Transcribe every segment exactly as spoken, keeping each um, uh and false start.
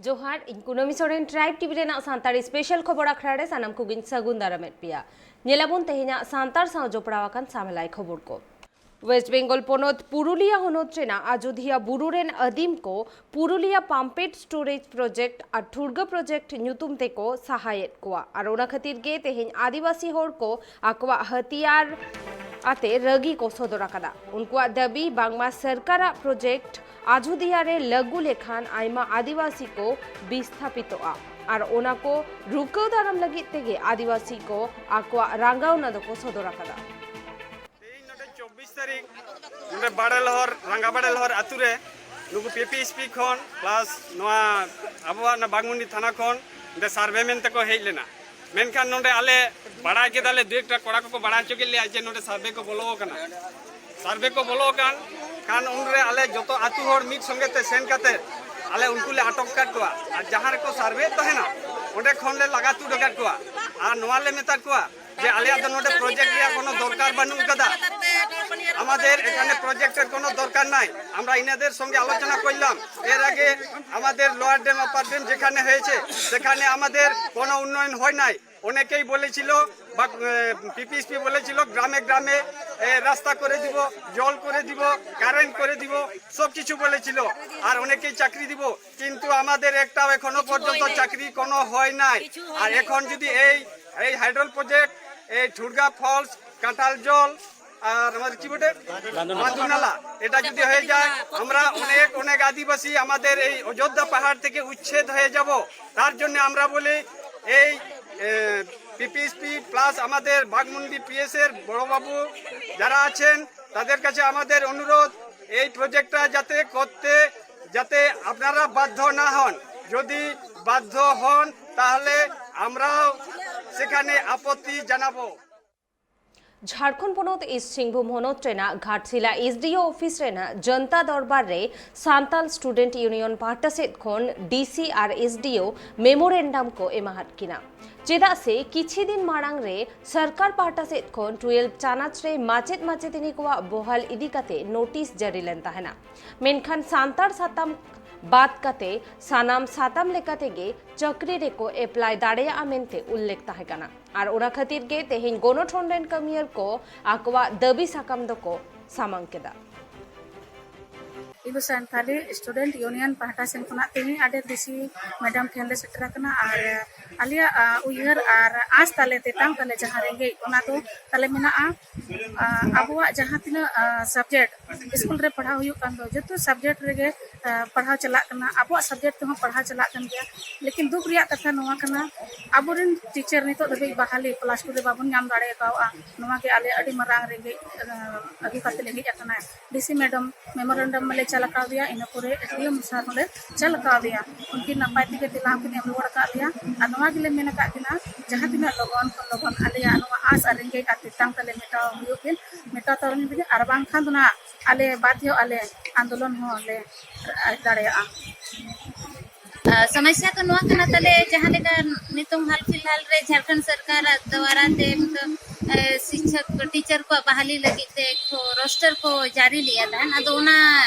ᱡᱚᱦᱟᱨ, ᱤᱧ ᱠᱩᱱᱟᱹᱢᱤ ᱥᱚᱨᱮᱱ, ᱴᱨᱟᱭᱤᱵᱽ ᱴᱤᱵᱷᱤ ᱨᱮᱱᱟᱜ ᱥᱟᱱᱛᱟᱲᱤ ᱥᱯᱮᱥᱟᱞ ᱠᱷᱚᱵᱚᱨ ᱟᱠᱷᱲᱟ ᱨᱮ ᱥᱟᱱᱟᱢ ᱠᱚᱜᱮᱧ ᱥᱟᱹᱜᱩᱱ ᱫᱟᱨᱟᱢᱮᱫ ᱯᱮᱭᱟ᱾ ᱧᱮᱞᱟᱵᱚᱱ ᱛᱮᱦᱮᱧᱟᱜ ᱥᱟᱱᱛᱟᱲ ᱥᱟᱶ ᱡᱚᱯᱲᱟᱣ ᱟᱠᱟᱱ ᱥᱟᱢᱮᱞᱟᱭ ᱠᱷᱚᱵᱚᱨ ᱠᱚ᱾ ᱳᱭᱮᱥᱴ ᱵᱮᱝᱜᱚᱞ ᱯᱚᱱᱚᱛ ᱯᱩᱨᱩᱞᱤᱭᱟ ᱦᱚᱱᱚᱛ ᱨᱮᱱᱟᱜ ᱟᱡᱚᱫᱷᱤᱭᱟ ᱵᱩᱨᱩ ᱨᱮᱱ ᱟᱹᱫᱤᱢ ᱠᱚ ᱯᱩᱨᱩᱞᱤᱭᱟ ᱯᱟᱢᱯᱮᱴ ᱥᱴᱳᱨᱮᱡᱽ ᱯᱨᱚᱡᱮᱠᱴ ᱟᱨ ᱴᱷᱩᱲᱜᱟᱹ ᱯᱨᱚᱡᱮᱠᱴ ᱧᱩᱛᱩᱢ ᱛᱮᱠᱚ ᱥᱟᱦᱟᱭᱮᱫ ᱠᱚᱣᱟ ᱟᱨ ᱚᱱᱟ ᱠᱷᱟᱹᱛᱤᱨ ᱜᱮ ᱛᱮᱦᱮᱧ ᱟᱹᱫᱤᱵᱟᱹᱥᱤ ᱦᱚᱲ ᱠᱚ ᱟᱠᱚᱣᱟᱜ ᱦᱟᱹᱛᱤᱭᱟᱨ ᱟᱛᱮ ᱨᱟᱹᱜᱤ ᱠᱚ ᱥᱚᱫᱚᱨ ᱟᱠᱟᱫᱟ᱾ ᱩᱱᱠᱩᱣᱟᱜ ᱫᱟᱹᱵᱤ, ᱵᱟᱝᱢᱟ ᱥᱚᱨᱠᱟᱨᱟᱜ ᱯᱨᱚᱡᱮᱠᱴ ᱟᱡᱚᱫᱷᱤᱭᱟ ᱨᱮ ᱞᱟᱹᱜᱩ ᱞᱮᱠᱷᱟᱱ ᱟᱭᱢᱟ ᱟᱹᱫᱤᱵᱟᱹᱥᱤ ᱠᱚ ᱵᱤᱥᱛᱷᱟᱯᱤᱛᱚᱜᱼᱟ ᱟᱨ ᱚᱱᱟ ᱠᱚ ᱨᱩᱠᱟᱹᱣ ᱫᱟᱨᱟᱢ ᱞᱟᱹᱜᱤᱫ ᱛᱮᱜᱮ ᱟᱹᱫᱤᱵᱟᱹᱥᱤ ᱠᱚ ᱟᱠᱚᱣᱟᱜ ᱨᱟᱸᱜᱟᱣᱱᱟ ᱫᱚᱠᱚ ᱥᱚᱫᱚᱨ ᱟᱠᱟᱫᱟ᱾ ᱛᱮᱦᱮᱧ ᱱᱚᱰᱮ ᱪᱚᱵᱵᱤᱥ ᱛᱟᱹᱨᱤᱠᱷ ᱱᱚᱰᱮ ᱵᱟᱲᱮᱞᱚᱦᱚᱨ, ᱨᱟᱸᱜᱟ ᱵᱟᱲᱮᱞᱚᱦᱚᱨ ᱟᱛᱩ ᱨᱮ ᱱᱩᱠᱩ ᱯᱤ ᱯᱤ ᱮᱥ ᱯᱤ ᱠᱷᱚᱱ ᱯᱞᱟᱥ ᱱᱚᱣᱟ ᱟᱵᱚᱣᱟᱜ ᱚᱱᱟ ᱵᱟᱜᱽᱢᱩᱱᱰᱤ ᱛᱷᱟᱱᱟ ᱠᱷᱚᱱ ᱱᱚᱰᱮ ᱥᱟᱨᱵᱷᱮ ᱢᱮᱱ ᱛᱮᱠᱚ ᱦᱮᱡ ᱞᱮᱱᱟ᱾ ᱢᱮᱱᱠᱷᱟᱱ ᱱᱚᱰᱮ ᱟᱞᱮ ᱵᱟᱲᱟᱭ ᱠᱮᱫᱟᱞᱮ, ᱫᱩ ᱮᱠᱴᱟ ᱠᱚᱲᱟ ᱠᱚᱠᱚ ᱵᱟᱲᱟᱭ ᱦᱚᱪᱚ ᱠᱮᱫ ᱞᱮᱭᱟ ᱡᱮ ᱱᱚᱰᱮ ᱥᱟᱨᱵᱷᱮ ᱠᱚ ᱵᱚᱞᱚ ᱟᱠᱟᱱᱟ᱾ ᱥᱟᱨᱵᱷᱮ ᱠᱚ ᱵᱚᱞᱚ ᱟᱠᱟᱱ ᱠᱷᱟᱱ ᱩᱱᱨᱮ ᱟᱞᱮ ᱡᱚᱛᱚ ᱟᱛᱩ ᱦᱚᱲ ᱢᱤᱫ ᱥᱚᱸᱜᱮ ᱛᱮ ᱥᱮᱱ ᱠᱟᱛᱮ ᱟᱞᱮ ᱩᱱᱠᱩ ᱞᱮ ᱟᱴᱚᱠ ᱟᱠᱟᱫ ᱠᱚᱣᱟ᱾ ᱟᱨ ᱡᱟᱦᱟᱸ ᱨᱮᱠᱚ ᱥᱟᱨᱵᱷᱮ ᱛᱟᱦᱮᱱᱟ ᱚᱸᱰᱮ ᱠᱷᱚᱱ ᱞᱮ ᱞᱟᱜᱟ ᱛᱩᱫ ᱟᱠᱟᱫ ᱠᱚᱣᱟ᱾ ᱟᱨ ᱱᱚᱣᱟ ᱞᱮ ᱢᱮᱛᱟ ᱠᱚᱣᱟ ᱡᱮ ᱟᱞᱮᱭᱟᱜ ᱫᱚ ᱱᱚᱰᱮ ᱯᱨᱚᱡᱮᱠᱴ ᱨᱮᱭᱟᱜ ᱠᱳᱱᱳ ᱫᱚᱨᱠᱟᱨ ᱵᱟᱹᱱᱩᱜ ᱟᱠᱟᱫᱟ, ᱟᱢᱟᱫᱮᱨ এখানে প্রজেক্টের কোনো দরকার নাই। আমরা এনাদের সঙ্গে আলোচনা করলাম, এর আগে আমাদের লোয়ার ড্যাম আপার ড্যাম যেখানে হয়েছে সেখানে আমাদের কোনো উন্নয়ন হয় নাই। অনেকেই বলেছিল বা পি পি এস পি বলেছিল গ্রামে গ্রামে এ, রাস্তা করে দিব, জল করে দিব, কারেন্ট করে দিব, সব কিছু বলেছিল, আর অনেকেই চাকরি দিব, কিন্তু আমাদের একটাও এখনো পর্যন্ত চাকরি কোনো হয় নাই। আর এখন যদি এই এই হাইড্রোল প্রজেক্ট, এই ঠুরগা ফলস, কাঁঠাল জল আর আমাদের কি বটে বান্দুনালা, এটা যদি হয়ে যায়, আমরা অনেক অনেক আদিবাসী আমাদের এই অযোধ্যা পাহাড় থেকে উচ্ছেদ হয়ে যাব। তার জন্য আমরা বলি এই P P S P plus আমাদের বাঘমুন্ডি পি এস এর বড়বাবু যারা আছেন, তাদের কাছে আমাদের অনুরোধ, এই প্রজেক্টটা যাতে করতে, যাতে আপনারা বাধ্য না হন। যদি বাধ্য হন, তাহলে আমরাও সেখানে আপত্তি জানাবো। ᱡᱷᱟᱲᱠᱷᱚᱸᱰ ᱯᱚᱱᱚᱛ ᱤᱥᱴ ᱥᱤᱝᱵᱷᱩᱢ ᱦᱚᱱᱚᱛ ᱨᱮᱱᱟᱜ Ghatshila S D O office ᱨᱮᱱᱟᱜ ᱡᱚᱱᱛᱟ ᱫᱚᱨᱵᱟᱨ ᱨᱮ ᱥᱟᱱᱛᱟᱞ ᱥᱴᱩᱰᱮᱱᱴ ᱤᱭᱩᱱᱤᱭᱚᱱ ᱯᱟᱦᱴᱟ ᱥᱮᱫ ᱠᱷᱚᱱ ᱰᱤ ᱥᱤ ᱟᱨ ᱮᱥ ᱰᱤ ᱳ ᱢᱮᱢᱳᱨᱮᱱᱰᱟᱢ ᱠᱚ ᱮᱢᱟᱦᱟᱫ ᱠᱤᱱᱟ᱾ ᱪᱮᱫᱟᱜ ᱥᱮ ᱠᱤᱪᱷᱤ ᱫᱤᱱ ᱢᱟᱲᱟᱝ ᱨᱮ ᱥᱚᱨᱠᱟᱨ ᱯᱟᱦᱴᱟ ᱥᱮᱫ ᱠᱷᱚᱱ ᱴᱩᱭᱮᱞᱵᱷ ᱪᱟᱱᱟᱪ ᱨᱮ ᱢᱟᱪᱮᱫ ᱢᱟᱪᱮᱛᱟᱹᱱᱤ ᱠᱚᱣᱟᱜ ᱵᱚᱦᱟᱞ ᱤᱫᱤ ᱠᱟᱛᱮ ᱱᱳᱴᱤᱥ ᱡᱟᱹᱨᱤ ᱞᱮᱱ ᱛᱟᱦᱮᱱᱟ᱾ ᱢᱮᱱᱠᱷᱟᱱ ᱥᱟᱱᱛᱟᱲ ᱥᱟᱛᱟᱢ ᱵᱟᱫ ᱠᱟᱛᱮ ᱥᱟᱱᱟᱢ ᱥᱟᱛᱟᱢ ᱞᱮᱠᱟ ᱛᱮᱜᱮ ᱪᱟᱹᱠᱨᱤ ᱨᱮᱠᱚ ᱮᱯᱞᱟᱭ ᱫᱟᱲᱮᱭᱟᱜᱼᱟ ᱢᱮᱱᱛᱮ ᱩᱞᱞᱮᱠᱷ ᱛᱟᱦᱮᱸ ᱠᱟᱱᱟ᱾ ᱟᱨ ᱚᱱᱟ ᱠᱷᱟᱹᱛᱤᱨ ᱜᱮ ᱛᱮᱦᱮᱧ ᱜᱚᱱᱚᱴᱷᱚᱱ ᱨᱮᱱ ᱠᱟᱹᱢᱤᱭᱟᱹᱨ ᱠᱚ ᱟᱠᱚᱣᱟᱜ ᱫᱟᱹᱵᱤ ᱥᱟᱠᱟᱢ ᱫᱚᱠᱚ ᱥᱟᱢᱟᱝ ᱠᱮᱫᱟ᱾ ᱤᱧ ᱫᱚ ᱥᱟᱱᱛᱟᱞᱤ ᱥᱴᱩᱰᱮᱱᱴ ᱤᱭᱩᱱᱤᱭᱚᱱ ᱯᱟᱦᱴᱟ ᱥᱮᱱ ᱠᱷᱚᱱᱟᱜ ᱛᱮᱦᱮᱧ ᱟᱰᱮ ᱰᱤᱥᱤ ᱢᱮᱰᱟᱢ ᱴᱷᱮᱱ ᱞᱮ ᱥᱮᱴᱮᱨ ᱟᱠᱟᱱᱟ ᱟᱨ ᱟᱞᱮᱭᱟᱜ ᱩᱭᱦᱟᱹᱨ ᱟᱨ ᱟᱸᱥ ᱛᱟᱞᱮ ᱛᱮᱛᱟᱝ ᱛᱟᱞᱮ ᱡᱟᱦᱟᱸ ᱨᱮᱸᱜᱮᱡ ᱚᱱᱟ ᱫᱚ ᱛᱟᱞᱮ ᱢᱮᱱᱟᱜᱼᱟ᱾ ᱟᱵᱚᱣᱟᱜ ᱡᱟᱦᱟᱸ ᱛᱤᱱᱟᱹᱜ ᱥᱟᱵᱡᱮᱠᱴ ᱥᱠᱩᱞ ᱨᱮ ᱯᱟᱲᱦᱟᱣ ᱦᱩᱭᱩᱜ ᱠᱟᱱ ᱫᱚ ᱡᱚᱛᱚ ᱥᱟᱵᱡᱮᱠᱴ ᱨᱮᱜᱮ ᱯᱟᱲᱦᱟᱣ ᱪᱟᱞᱟᱜ ᱠᱟᱱᱟ, ᱟᱵᱚᱣᱟᱜ ᱥᱟᱵᱡᱮᱠᱴ ᱛᱮᱦᱚᱸ ᱯᱟᱲᱦᱟᱣ ᱪᱟᱞᱟᱜ ᱠᱟᱱ ᱜᱮᱭᱟ᱾ ᱞᱮᱠᱤᱱ ᱫᱩᱠ ᱨᱮᱭᱟᱜ ᱠᱟᱛᱷᱟ ᱱᱚᱣᱟ ᱠᱟᱱᱟ, ᱟᱵᱚᱨᱮᱱ ᱴᱤᱪᱟᱨ ᱱᱤᱛᱚᱜ ᱫᱷᱟᱹᱵᱤᱡ ᱵᱟᱦᱟᱞᱤ ᱠᱞᱟᱥ ᱴᱩ ᱨᱮ ᱵᱟᱵᱚᱱ ᱧᱟᱢ ᱫᱟᱲᱮ ᱟᱠᱟᱫᱼᱟ᱾ ᱱᱚᱣᱟ ᱜᱮ ᱟᱞᱮ ᱟᱹᱰᱤ ᱢᱟᱨᱟᱝ ᱨᱮᱸᱜᱮᱡ ᱟᱹᱜᱩ ᱠᱟᱛᱮ ᱞᱮ ᱦᱮᱡ ᱟᱠᱟᱱᱟ᱾ ᱰᱤᱥᱤ ᱢᱮᱰᱟᱢ ᱢᱮᱢᱳᱨᱮᱱᱰᱟᱢ ᱞᱮ ᱪᱟᱞ ᱟᱠᱟᱣᱫᱮᱭᱟ, ᱤᱱᱟᱹ ᱯᱚᱨᱮ ᱮᱥ ᱰᱤ ᱮᱢ ᱥᱟᱨ ᱦᱚᱸᱞᱮ ᱪᱟᱞ ᱟᱠᱟᱣᱫᱮᱭᱟ᱾ ᱩᱱᱠᱤᱱ ᱱᱟᱯᱟᱭ ᱛᱮᱜᱮ ᱛᱮᱞᱟ ᱦᱚᱸᱠᱤᱱ ᱮᱢ ᱨᱩᱣᱟᱹᱲ ᱟᱠᱟᱫ ᱞᱮᱭᱟ᱾ ᱟᱨ ᱱᱚᱣᱟ ᱜᱮᱞᱮ ᱢᱮᱱ ᱟᱠᱟᱫ ᱠᱤᱱᱟ, ᱡᱟᱦᱟᱸ ᱛᱤᱱᱟᱹᱜ ᱞᱚᱜᱚᱱ ᱠᱷᱚᱱ ᱞᱚᱜᱚᱱ ᱟᱞᱮᱭᱟᱜ ᱱᱚᱣᱟ ᱟᱸᱥ ᱟᱨ ᱨᱮᱸᱜᱮᱡ ᱟᱨ ᱛᱮᱛᱟᱝ ᱛᱟᱞᱮ ᱢᱮᱴᱟᱣ ᱦᱩᱭᱩᱜ ᱵᱤᱱ, ᱢᱮᱴᱟᱣ ᱛᱟᱵᱚᱱ ᱵᱤᱱ, ᱟᱨ ᱵᱟᱝᱠᱷᱟᱱ ᱫᱚ ᱱᱟᱦᱟᱜ ᱟᱞᱮ ᱵᱟᱫᱷᱭᱚᱜ ᱟᱞᱮ, ᱟᱱᱫᱳᱞᱚᱱ ᱦᱚᱸᱞᱮ ᱫᱟᱲᱮᱭᱟᱜᱼᱟ᱾ ᱟᱨ ᱥᱚᱢᱚᱥᱥᱟ ᱫᱚ ᱱᱚᱣᱟ ᱠᱟᱱᱟ ᱛᱟᱞᱮ, ᱡᱟᱦᱟᱸ ᱞᱮᱠᱟ ᱱᱤᱛᱚᱝ ᱦᱟᱞ ᱯᱷᱤᱞᱦᱟᱞ ᱨᱮ ᱡᱷᱟᱲᱠᱷᱚᱸᱰ ᱥᱚᱨᱠᱟᱨᱟᱜ ᱫᱣᱟᱨᱟ ᱛᱮ ᱱᱤᱛᱚᱜ, ᱮ, ᱥᱤᱠᱪᱷᱚᱠ ᱴᱤᱪᱟᱨ ᱠᱚᱣᱟᱜ ᱵᱟᱦᱟᱞᱤ ᱞᱟᱹᱜᱤᱫ ᱛᱮ ᱮᱠᱴᱷᱚ ᱨᱳᱥᱴᱟᱨ ᱠᱚ ᱡᱟᱹᱨᱤ ᱞᱮᱜᱼᱟ ᱛᱟᱦᱮᱱ, ᱟᱫᱚ ᱚᱱᱟ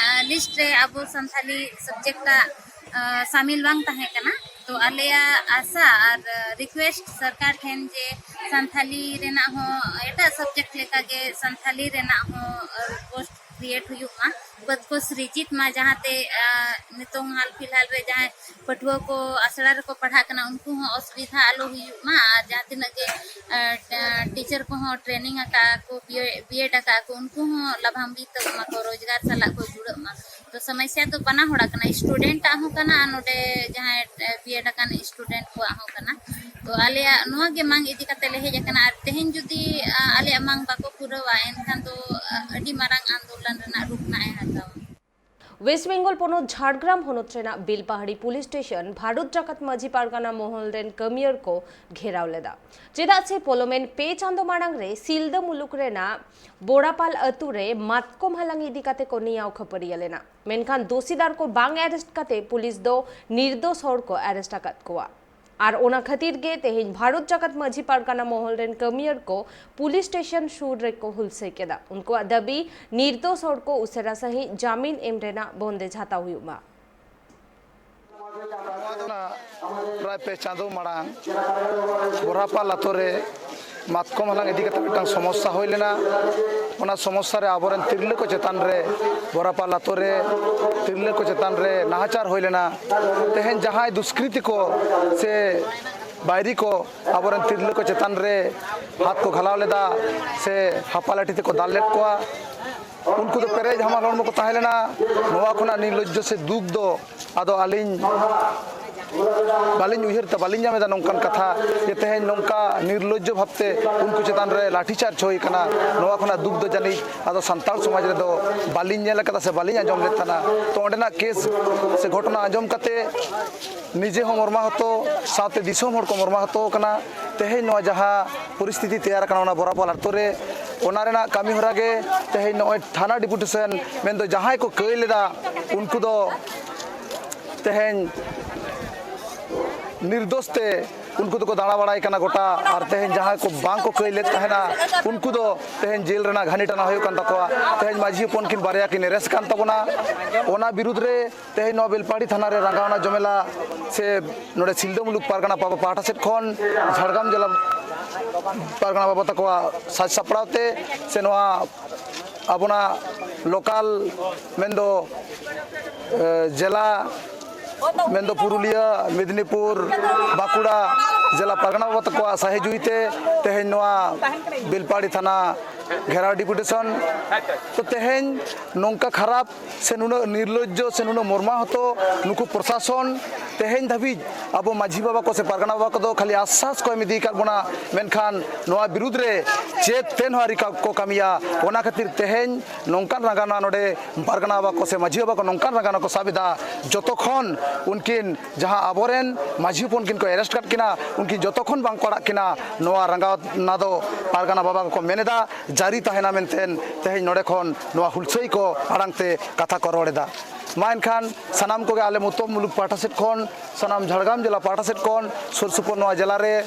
ᱞᱤᱥᱴ ᱨᱮ ᱟᱵᱚ ᱥᱟᱱᱛᱷᱟᱞᱤ ᱥᱟᱵᱡᱮᱠᱴ ᱟᱜ, ᱮ, ᱥᱟᱢᱤᱞ ᱵᱟᱝ ᱛᱟᱦᱮᱸ ᱠᱟᱱᱟ᱾ ᱛᱚ ᱟᱞᱮᱭᱟᱜ ᱟᱥᱟ ᱟᱨ ᱨᱤᱠᱩᱭᱮᱥᱴ ᱥᱚᱨᱠᱟᱨ ᱴᱷᱮᱱ ᱡᱮ ᱥᱟᱱᱛᱷᱟᱞᱤ ᱨᱮᱱᱟᱜ ᱦᱚᱸ ᱮᱴᱟᱜ ᱥᱟᱵᱡᱮᱠᱴ ᱞᱮᱠᱟᱜᱮ ᱥᱟᱱᱛᱷᱟᱞᱤ ᱨᱮᱱᱟᱜ ᱦᱚᱸ ᱯᱳᱥᱴ ᱠᱨᱤᱭᱮᱴ ᱦᱩᱭᱩᱜ ᱢᱟ, ᱯᱚᱫ ᱠᱚ ᱥᱨᱤᱡᱤᱛ ᱢᱟ, ᱡᱟᱦᱟᱸᱛᱮ, ᱟ, ᱱᱤᱛᱚᱝ ᱦᱟᱞ ᱯᱷᱤᱞᱦᱟᱞ ᱨᱮ ᱡᱟᱦᱟᱸᱭ ᱯᱟᱹᱴᱷᱩᱣᱟᱹ ᱠᱚ ᱟᱥᱲᱟ ᱨᱮᱠᱚ ᱯᱟᱲᱦᱟᱜ ᱠᱟᱱᱟ, ᱩᱱᱠᱩ ᱦᱚᱸ ᱚᱥᱩᱵᱤᱫᱷᱟ ᱟᱞᱚ ᱦᱩᱭᱩᱜ ᱢᱟ᱾ ᱟᱨ ᱡᱟᱦᱟᱸ ᱛᱤᱱᱟᱹᱜ ᱜᱮ, ᱟ, ᱴᱤᱪᱟᱨ ᱠᱚᱦᱚᱸ ᱴᱨᱮᱱᱤᱝ ᱟᱠᱟᱫ ᱠᱚ, ᱵᱤᱭᱮᱰ ᱟᱠᱟᱫ ᱠᱚ, ᱩᱱᱠᱩ ᱦᱚᱸ ᱞᱟᱵᱷᱟᱱᱵᱤᱛᱚᱜ ᱢᱟᱠᱚ, ᱨᱳᱡᱽᱜᱟᱨ ᱥᱟᱞᱟᱜ ᱠᱚ ᱡᱩᱲᱟᱹᱜ ᱢᱟ᱾ ᱛᱚ ᱥᱚᱢᱚᱥᱥᱟ ᱫᱚ ᱵᱟᱱᱟ ᱦᱚᱲᱟᱜ ᱠᱟᱱᱟ, ᱥᱴᱩᱰᱮᱱᱴ ᱟᱜ ᱦᱚᱸ ᱠᱟᱱᱟ ᱟᱨ ᱱᱚᱰᱮ ᱡᱟᱦᱟᱸᱭ ᱵᱤᱭᱮᱰ ᱟᱠᱟᱱ ᱥᱴᱩᱰᱮᱱᱴ ᱠᱚᱣᱟᱜ ᱦᱚᱸ ᱠᱟᱱᱟ᱾ ᱛᱚ ᱟᱞᱮᱭᱟᱜ ᱱᱚᱣᱟ ᱜᱮ ᱢᱟᱝ ᱤᱫᱤ ᱠᱟᱛᱮ ᱞᱮ ᱦᱮᱡ ᱟᱠᱟᱱᱟ, ᱟᱨ ᱛᱮᱦᱮᱧ ᱡᱩᱫᱤ, ᱟ, ᱟᱞᱮᱭᱟᱜ ᱢᱟᱝ ᱵᱟᱠᱚ ᱯᱩᱨᱟᱹᱣᱟ, ᱮᱱᱠᱷᱟᱱ ᱫᱚ, ᱟ, ᱟᱹᱰᱤ ᱢᱟᱨᱟᱝ ᱟᱱᱫᱳᱞᱚᱱ ᱨᱮᱱᱟᱜ ᱨᱩᱯ ᱱᱟᱜ ᱮ ᱦᱟᱛᱟᱣᱟ᱾ ᱣᱮᱥᱴ ᱵᱮᱝᱜᱚᱞ ᱯᱚᱱᱚᱛ ᱡᱷᱟᱲᱜᱨᱟᱢ ᱦᱚᱱᱚᱛ ᱨᱮᱱᱟᱜ ᱵᱮᱞᱯᱟᱦᱟᱲᱤ ᱯᱩᱞᱤᱥ ᱥᱴᱮᱥᱚᱱ ᱵᱷᱟᱨᱚᱛ ᱡᱟᱠᱟᱛ ᱢᱟᱹᱡᱷᱤ ᱯᱟᱨᱜᱟᱱᱟ ᱢᱚᱦᱚᱞ ᱨᱮᱱ ᱠᱟᱹᱢᱤᱭᱟᱹᱨ ᱠᱚ ᱜᱷᱮᱨᱟᱣ ᱞᱮᱫᱟ᱾ ᱪᱮᱫᱟᱜ ᱥᱮ ᱯᱚᱞᱚᱢᱮᱱ ᱯᱮ ᱪᱟᱸᱫᱚ ᱢᱟᱲᱟᱝ ᱨᱮ ᱥᱤᱞᱫᱟᱹ ᱢᱩᱞᱩᱠ ᱨᱮᱱᱟᱜ ᱵᱳᱲᱟᱯᱟᱞ ᱟᱹᱛᱩ ᱨᱮ ᱢᱟᱛᱠᱚᱢ ᱦᱟᱞᱟᱝ ᱤᱫᱤ ᱠᱟᱛᱮ ᱠᱚ ᱱᱮᱭᱟᱣ ᱠᱷᱟᱹᱯᱟᱹᱨᱤᱭᱟᱹ ᱞᱮᱱᱟ, ᱢᱮᱱᱠᱷᱟᱱ ᱫᱳᱥᱤᱫᱟᱨ ᱠᱚ ᱵᱟᱝ ᱟᱨᱮᱥᱴ ᱠᱟᱛᱮ ᱯᱩᱞᱤᱥ ᱫᱚ ᱱᱤᱨᱫᱳᱥ ᱦᱚᱲ ᱠᱚ ᱟᱨᱮᱥᱴ ᱟᱠᱟᱫ ᱠᱚᱣᱟ᱾ ᱟᱨ ᱚᱱᱟ ᱠᱷᱟᱹᱛᱤᱨ ᱜᱮ ᱛᱮᱦᱮᱧ ᱵᱷᱟᱨᱚᱛ ᱡᱟᱠᱟᱛ ᱢᱟᱹᱡᱷᱤ ᱯᱟᱨᱜᱟᱱᱟ ᱢᱚᱦᱚᱞ ᱨᱮᱱ ᱠᱟᱹᱢᱤᱭᱟᱹᱨ ᱠᱚ ᱯᱩᱞᱤᱥ ᱥᱴᱮᱥᱚᱱ ᱥᱩᱨ ᱨᱮᱠᱚ ᱦᱩᱞᱥᱟᱹᱭ ᱠᱮᱫᱟ᱾ ᱩᱱᱠᱩᱣᱟᱜ ᱫᱟᱹᱵᱤ, ᱱᱤᱨᱫᱳᱥ ᱦᱚᱲ ᱠᱚ ᱩᱥᱟᱹᱨᱟ ᱥᱟᱺᱦᱤᱡ ᱡᱟᱢᱤᱱ ᱮᱢ ᱨᱮᱱᱟᱜ ᱵᱚᱱᱫᱮᱡ ᱦᱟᱛᱟᱣ ᱦᱩᱭᱩᱜ ᱢᱟ᱾ ᱯᱨᱟᱭ ᱯᱮ ᱪᱟᱸᱫᱚ ᱢᱟᱲᱟᱝ ᱵᱚᱨᱟᱯᱟᱞ ᱟᱛᱳ ᱨᱮ ᱢᱟᱛᱠᱚᱢ ᱦᱟᱞᱟᱝ ᱤᱫᱤ ᱠᱟᱛᱮ ᱢᱤᱫᱴᱟᱝ ᱥᱚᱢᱚᱥᱥᱟ ᱦᱩᱭ ᱞᱮᱱᱟ᱾ ᱚᱱᱟ ᱥᱚᱢᱚᱥᱥᱟ ᱨᱮ ᱟᱵᱚᱨᱮᱱ ᱛᱤᱨᱞᱟᱹ ᱠᱚ ᱪᱮᱛᱟᱱ ᱨᱮ, ᱵᱚᱨᱟᱯᱟᱞ ᱟᱛᱳ ᱨᱮ ᱛᱤᱨᱞᱟᱹ ᱠᱚ ᱪᱮᱛᱟᱱ ᱨᱮ ᱱᱟᱦᱟᱪᱟᱨ ᱦᱩᱭ ᱞᱮᱱᱟ᱾ ᱛᱮᱦᱮᱧ ᱡᱟᱦᱟᱸᱭ ᱫᱩᱥᱠᱨᱤᱛᱤ ᱠᱚ ᱥᱮ ᱵᱟᱹᱭᱨᱤ ᱠᱚ ᱟᱵᱚᱨᱮᱱ ᱛᱤᱨᱞᱟᱹ ᱠᱚ ᱪᱮᱛᱟᱱ ᱨᱮ ᱦᱟᱛ ᱠᱚ ᱜᱷᱟᱞᱟᱣ ᱞᱮᱫᱟ ᱥᱮ ᱦᱟᱯᱟᱞᱟᱴᱷᱤ ᱛᱮᱠᱚ ᱫᱟᱞ ᱞᱮᱫ ᱠᱚᱣᱟ, ᱩᱱᱠᱩ ᱫᱚ ᱯᱮᱨᱮᱡ ᱦᱟᱢᱟᱞ ᱦᱚᱲᱢᱚ ᱠᱚ ᱛᱟᱦᱮᱸ ᱞᱮᱱᱟ᱾ ᱱᱚᱣᱟ ᱠᱷᱚᱱᱟᱜ ᱱᱤᱨᱞᱚᱡᱽᱡᱚ ᱥᱮ ᱫᱩᱠ ᱫᱚ ᱟᱫᱚ ᱟᱹᱞᱤᱧ ᱵᱟᱹᱞᱤᱧ ᱩᱭᱦᱟᱹᱨ ᱛᱮ ᱵᱟᱹᱞᱤᱧ ᱧᱟᱢ ᱮᱫᱟ ᱱᱚᱝᱠᱟᱱ ᱠᱟᱛᱷᱟ, ᱡᱮ ᱛᱮᱦᱮᱧ ᱱᱚᱝᱠᱟ ᱱᱤᱨᱞᱚᱡᱽᱡᱚ ᱵᱷᱟᱵᱽᱛᱮ ᱩᱱᱠᱩ ᱪᱮᱛᱟᱱ ᱨᱮ ᱞᱟᱴᱷᱤᱪᱟᱨᱡᱽ ᱦᱩᱭ ᱠᱟᱱᱟ᱾ ᱱᱚᱣᱟ ᱠᱷᱚᱱᱟᱜ ᱫᱩᱠ ᱫᱚ ᱡᱟᱹᱱᱤᱡ ᱟᱫᱚ ᱥᱟᱱᱛᱟᱲ ᱥᱚᱢᱟᱡᱽ ᱨᱮᱫᱚ ᱵᱟᱹᱞᱤᱧ ᱧᱮᱞ ᱟᱠᱟᱫᱟ ᱥᱮ ᱵᱟᱹᱞᱤᱧ ᱟᱸᱡᱚᱢ ᱞᱮᱫ ᱛᱟᱦᱮᱱᱟ᱾ ᱛᱚ, ᱚᱸᱰᱮᱱᱟᱜ ᱠᱮᱥ ᱥᱮ ᱜᱷᱚᱴᱚᱱᱟ ᱟᱸᱡᱚᱢ ᱠᱟᱛᱮ ᱱᱤᱡᱮ ᱦᱚᱸ ᱢᱚᱨᱢᱟᱦᱚᱛᱚ, ᱥᱟᱶᱛᱮ ᱫᱤᱥᱚᱢ ᱦᱚᱲ ᱠᱚ ᱢᱚᱨᱢᱟᱦᱚᱛᱚ ᱠᱟᱱᱟ᱾ ᱛᱮᱦᱮᱧ ᱱᱚᱣᱟ ᱡᱟᱦᱟᱸ ᱯᱚᱨᱤᱥᱛᱷᱤᱛᱤ ᱛᱮᱭᱟᱨ ᱟᱠᱟᱱᱟ ᱚᱱᱟ ᱵᱚᱨᱟᱯᱟᱞ ᱟᱛᱳ ᱨᱮ, ᱚᱱᱟ ᱨᱮᱱᱟᱜ ᱠᱟᱹᱢᱤ ᱦᱚᱨᱟ ᱜᱮ ᱛᱮᱦᱮᱧ ᱱᱚᱜᱼᱚᱭ ᱛᱷᱟᱱᱟ ᱰᱮᱯᱩᱴᱮᱥᱚᱱ ᱢᱮᱱᱫᱚ ᱡᱟᱦᱟᱸᱭ ᱠᱚ ᱠᱟᱹᱭ ᱞᱮᱫᱟ, ᱩᱱᱠᱩ ᱫᱚ ᱛᱮᱦᱮᱧ ᱱᱤᱨᱫᱳᱥ ᱛᱮ ᱩᱱᱠᱩ ᱫᱚᱠᱚ ᱫᱟᱬᱟ ᱵᱟᱲᱟᱭ ᱠᱟᱱᱟ ᱜᱚᱴᱟ᱾ ᱟᱨ ᱛᱮᱦᱮᱧ ᱡᱟᱦᱟᱸᱭ ᱠᱚ ᱵᱟᱝ ᱠᱚ ᱠᱟᱹᱭ ᱞᱮᱫ ᱛᱟᱦᱮᱱᱟ, ᱩᱱᱠᱩ ᱫᱚ ᱛᱮᱦᱮᱧ ᱡᱮᱞ ᱨᱮᱱᱟᱜ ᱜᱷᱟᱹᱱᱤ ᱴᱟᱱᱟ ᱦᱩᱭᱩᱜ ᱠᱟᱱ ᱛᱟᱠᱚᱣᱟ᱾ ᱛᱮᱦᱮᱧ ᱢᱟᱹᱡᱷᱤ ᱦᱚᱯᱚᱱ ᱠᱤᱱ ᱵᱟᱨᱭᱟ ᱠᱤᱱ ᱮᱨᱮᱥᱴ ᱠᱟᱱ ᱛᱟᱵᱚᱱᱟ᱾ ᱚᱱᱟ ᱵᱤᱨᱩᱫᱽ ᱨᱮ ᱛᱮᱦᱮᱧ ᱱᱚᱣᱟ ᱵᱮᱞᱯᱟᱦᱟᱲᱤ ᱛᱷᱟᱱᱟ ᱨᱮ ᱨᱟᱸᱜᱟᱣᱱᱟ ᱡᱚᱢᱮᱞᱟ ᱥᱮ ᱱᱚᱰᱮ ᱥᱤᱞᱫᱟᱹ ᱢᱩᱞᱩᱠ ᱯᱟᱨᱜᱟᱱᱟ ᱵᱟᱵᱟ ᱯᱟᱦᱴᱟ ᱥᱮᱫ ᱠᱷᱚᱱ, ᱡᱷᱟᱲᱜᱨᱟᱢ ᱡᱮᱞᱟ ᱯᱟᱨᱜᱟᱱᱟ ᱵᱟᱵᱟ ᱛᱟᱠᱚᱣᱟᱜ ᱥᱟᱡᱽ ᱥᱟᱯᱲᱟᱣ ᱛᱮ ᱥᱮ ᱱᱚᱣᱟ ᱟᱵᱚᱱᱟᱜ ᱞᱳᱠᱟᱞ ᱢᱮᱱᱫᱚ, ᱮ, ᱡᱮᱞᱟ ᱢᱮᱱᱫᱚ ᱯᱩᱨᱩᱞᱤᱭᱟᱹ, ᱢᱮᱫᱽᱱᱤᱯᱩᱨ, ᱵᱟᱸᱠᱩᱲᱟ ᱡᱮᱞᱟ ᱯᱟᱨᱜᱟᱱᱟ ᱵᱟᱵᱟ ᱛᱟᱠᱚᱣᱟᱜ ᱥᱟᱹᱦᱤ ᱡᱩᱦᱤ ᱛᱮ ᱛᱮᱦᱮᱧ ᱱᱚᱣᱟ ᱵᱮᱞᱯᱟᱦᱟᱲᱤ ᱛᱷᱟᱱᱟ ᱜᱷᱮᱨᱟᱣ ᱰᱮᱯᱩᱴᱮᱥᱚᱱ᱾ ᱛᱚ, ᱛᱮᱦᱮᱧ ᱱᱚᱝᱠᱟ ᱠᱷᱟᱨᱟᱯ ᱥᱮ ᱱᱩᱱᱟᱹᱜ ᱱᱤᱨᱞᱚᱡᱽᱡᱚ ᱥᱮ ᱱᱩᱱᱟᱹᱜ ᱢᱚᱨᱢᱟᱦᱚᱛᱚ ᱱᱩᱠᱩ ᱯᱨᱚᱥᱟᱥᱚᱱ ᱛᱮᱦᱮᱧ ᱫᱷᱟᱹᱵᱤᱡ ᱟᱵᱚ ᱢᱟᱹᱡᱷᱤ ᱵᱟᱵᱟ ᱠᱚ ᱥᱮ ᱯᱟᱨᱜᱟᱱᱟ ᱵᱟᱵᱟ ᱠᱚᱫᱚ ᱠᱷᱟᱹᱞᱤ ᱟᱥᱥᱟᱥ ᱠᱚ ᱮᱢ ᱤᱫᱤ ᱟᱠᱟᱫ ᱵᱚᱱᱟ, ᱢᱮᱱᱠᱷᱟᱱ ᱱᱚᱣᱟ ᱵᱤᱨᱩᱫᱽ ᱨᱮ ᱪᱮᱫ ᱛᱮᱫ ᱦᱚᱸ ᱟᱹᱣᱨᱤ ᱠᱟ-, ᱠᱚ ᱠᱟᱹᱢᱤᱭᱟ᱾ ᱚᱱᱟ ᱠᱷᱟᱹᱛᱤᱨ ᱛᱮᱦᱮᱧ ᱱᱚᱝᱠᱟᱱ ᱨᱟᱸᱜᱟᱣᱱᱟ ᱱᱚᱰᱮ ᱯᱟᱨᱜᱟᱱᱟ ᱵᱟᱵᱟ ᱠᱚ ᱥᱮ ᱢᱟᱹᱡᱷᱤ ᱵᱟᱵᱟ ᱠᱚ ᱱᱚᱝᱠᱟᱱ ᱨᱟᱸᱜᱟᱣᱱᱟ ᱠᱚ ᱥᱟᱵ ᱮᱫᱟ, ᱡᱚᱛᱚ ᱠᱷᱚᱱ ᱩᱱᱠᱤᱱ ᱡᱟᱦᱟᱸ ᱟᱵᱚᱨᱮᱱ ᱢᱟᱹᱡᱷᱤ ᱦᱚᱯᱚᱱ ᱠᱤᱱ ᱠᱚ ᱮᱨᱮᱥᱴ ᱠᱟᱫ ᱠᱤᱱᱟ, ᱩᱱᱠᱤᱱ ᱡᱚᱛᱚ ᱠᱷᱚᱱ ᱵᱟᱝ ᱠᱚ ᱟᱲᱟᱜ ᱠᱤᱱᱟ, ᱱᱚᱣᱟ ᱨᱟᱸᱜᱟᱣᱱᱟ ᱫᱚ ᱯᱟᱨᱜᱟᱱᱟ ᱵᱟᱵᱟ ᱠᱚᱠᱚ ᱢᱮᱱ ᱮᱫᱟ, ᱡᱟᱹᱨᱤ ᱛᱟᱦᱮᱱᱟ ᱢᱮᱱᱛᱮ ᱛᱮᱦᱮᱧ ᱱᱚᱰᱮ ᱠᱷᱚᱱ ᱱᱚᱣᱟ ᱦᱩᱞᱥᱟᱹᱭ ᱠᱚ ᱟᱲᱟᱝ ᱛᱮ ᱠᱟᱛᱷᱟ ᱠᱚ ᱨᱚᱲ ᱮᱫᱟ᱾ ᱢᱟ ᱮᱱᱠᱷᱟᱱ ᱥᱟᱱᱟᱢ ᱠᱚᱜᱮ ᱟᱞᱮ ᱢᱚᱛᱚᱵ ᱢᱩᱞᱩᱠ ᱯᱟᱦᱴᱟ ᱥᱮᱫ ᱠᱷᱚᱱ, ᱥᱟᱱᱟᱢ ᱡᱷᱟᱲᱜᱨᱟᱢ ᱡᱮᱞᱟ ᱯᱟᱦᱴᱟ ᱥᱮᱫ ᱠᱷᱚᱱ, ᱥᱩᱨ ᱥᱩᱯᱩᱨ ᱱᱚᱣᱟ ᱡᱮᱞᱟ ᱨᱮ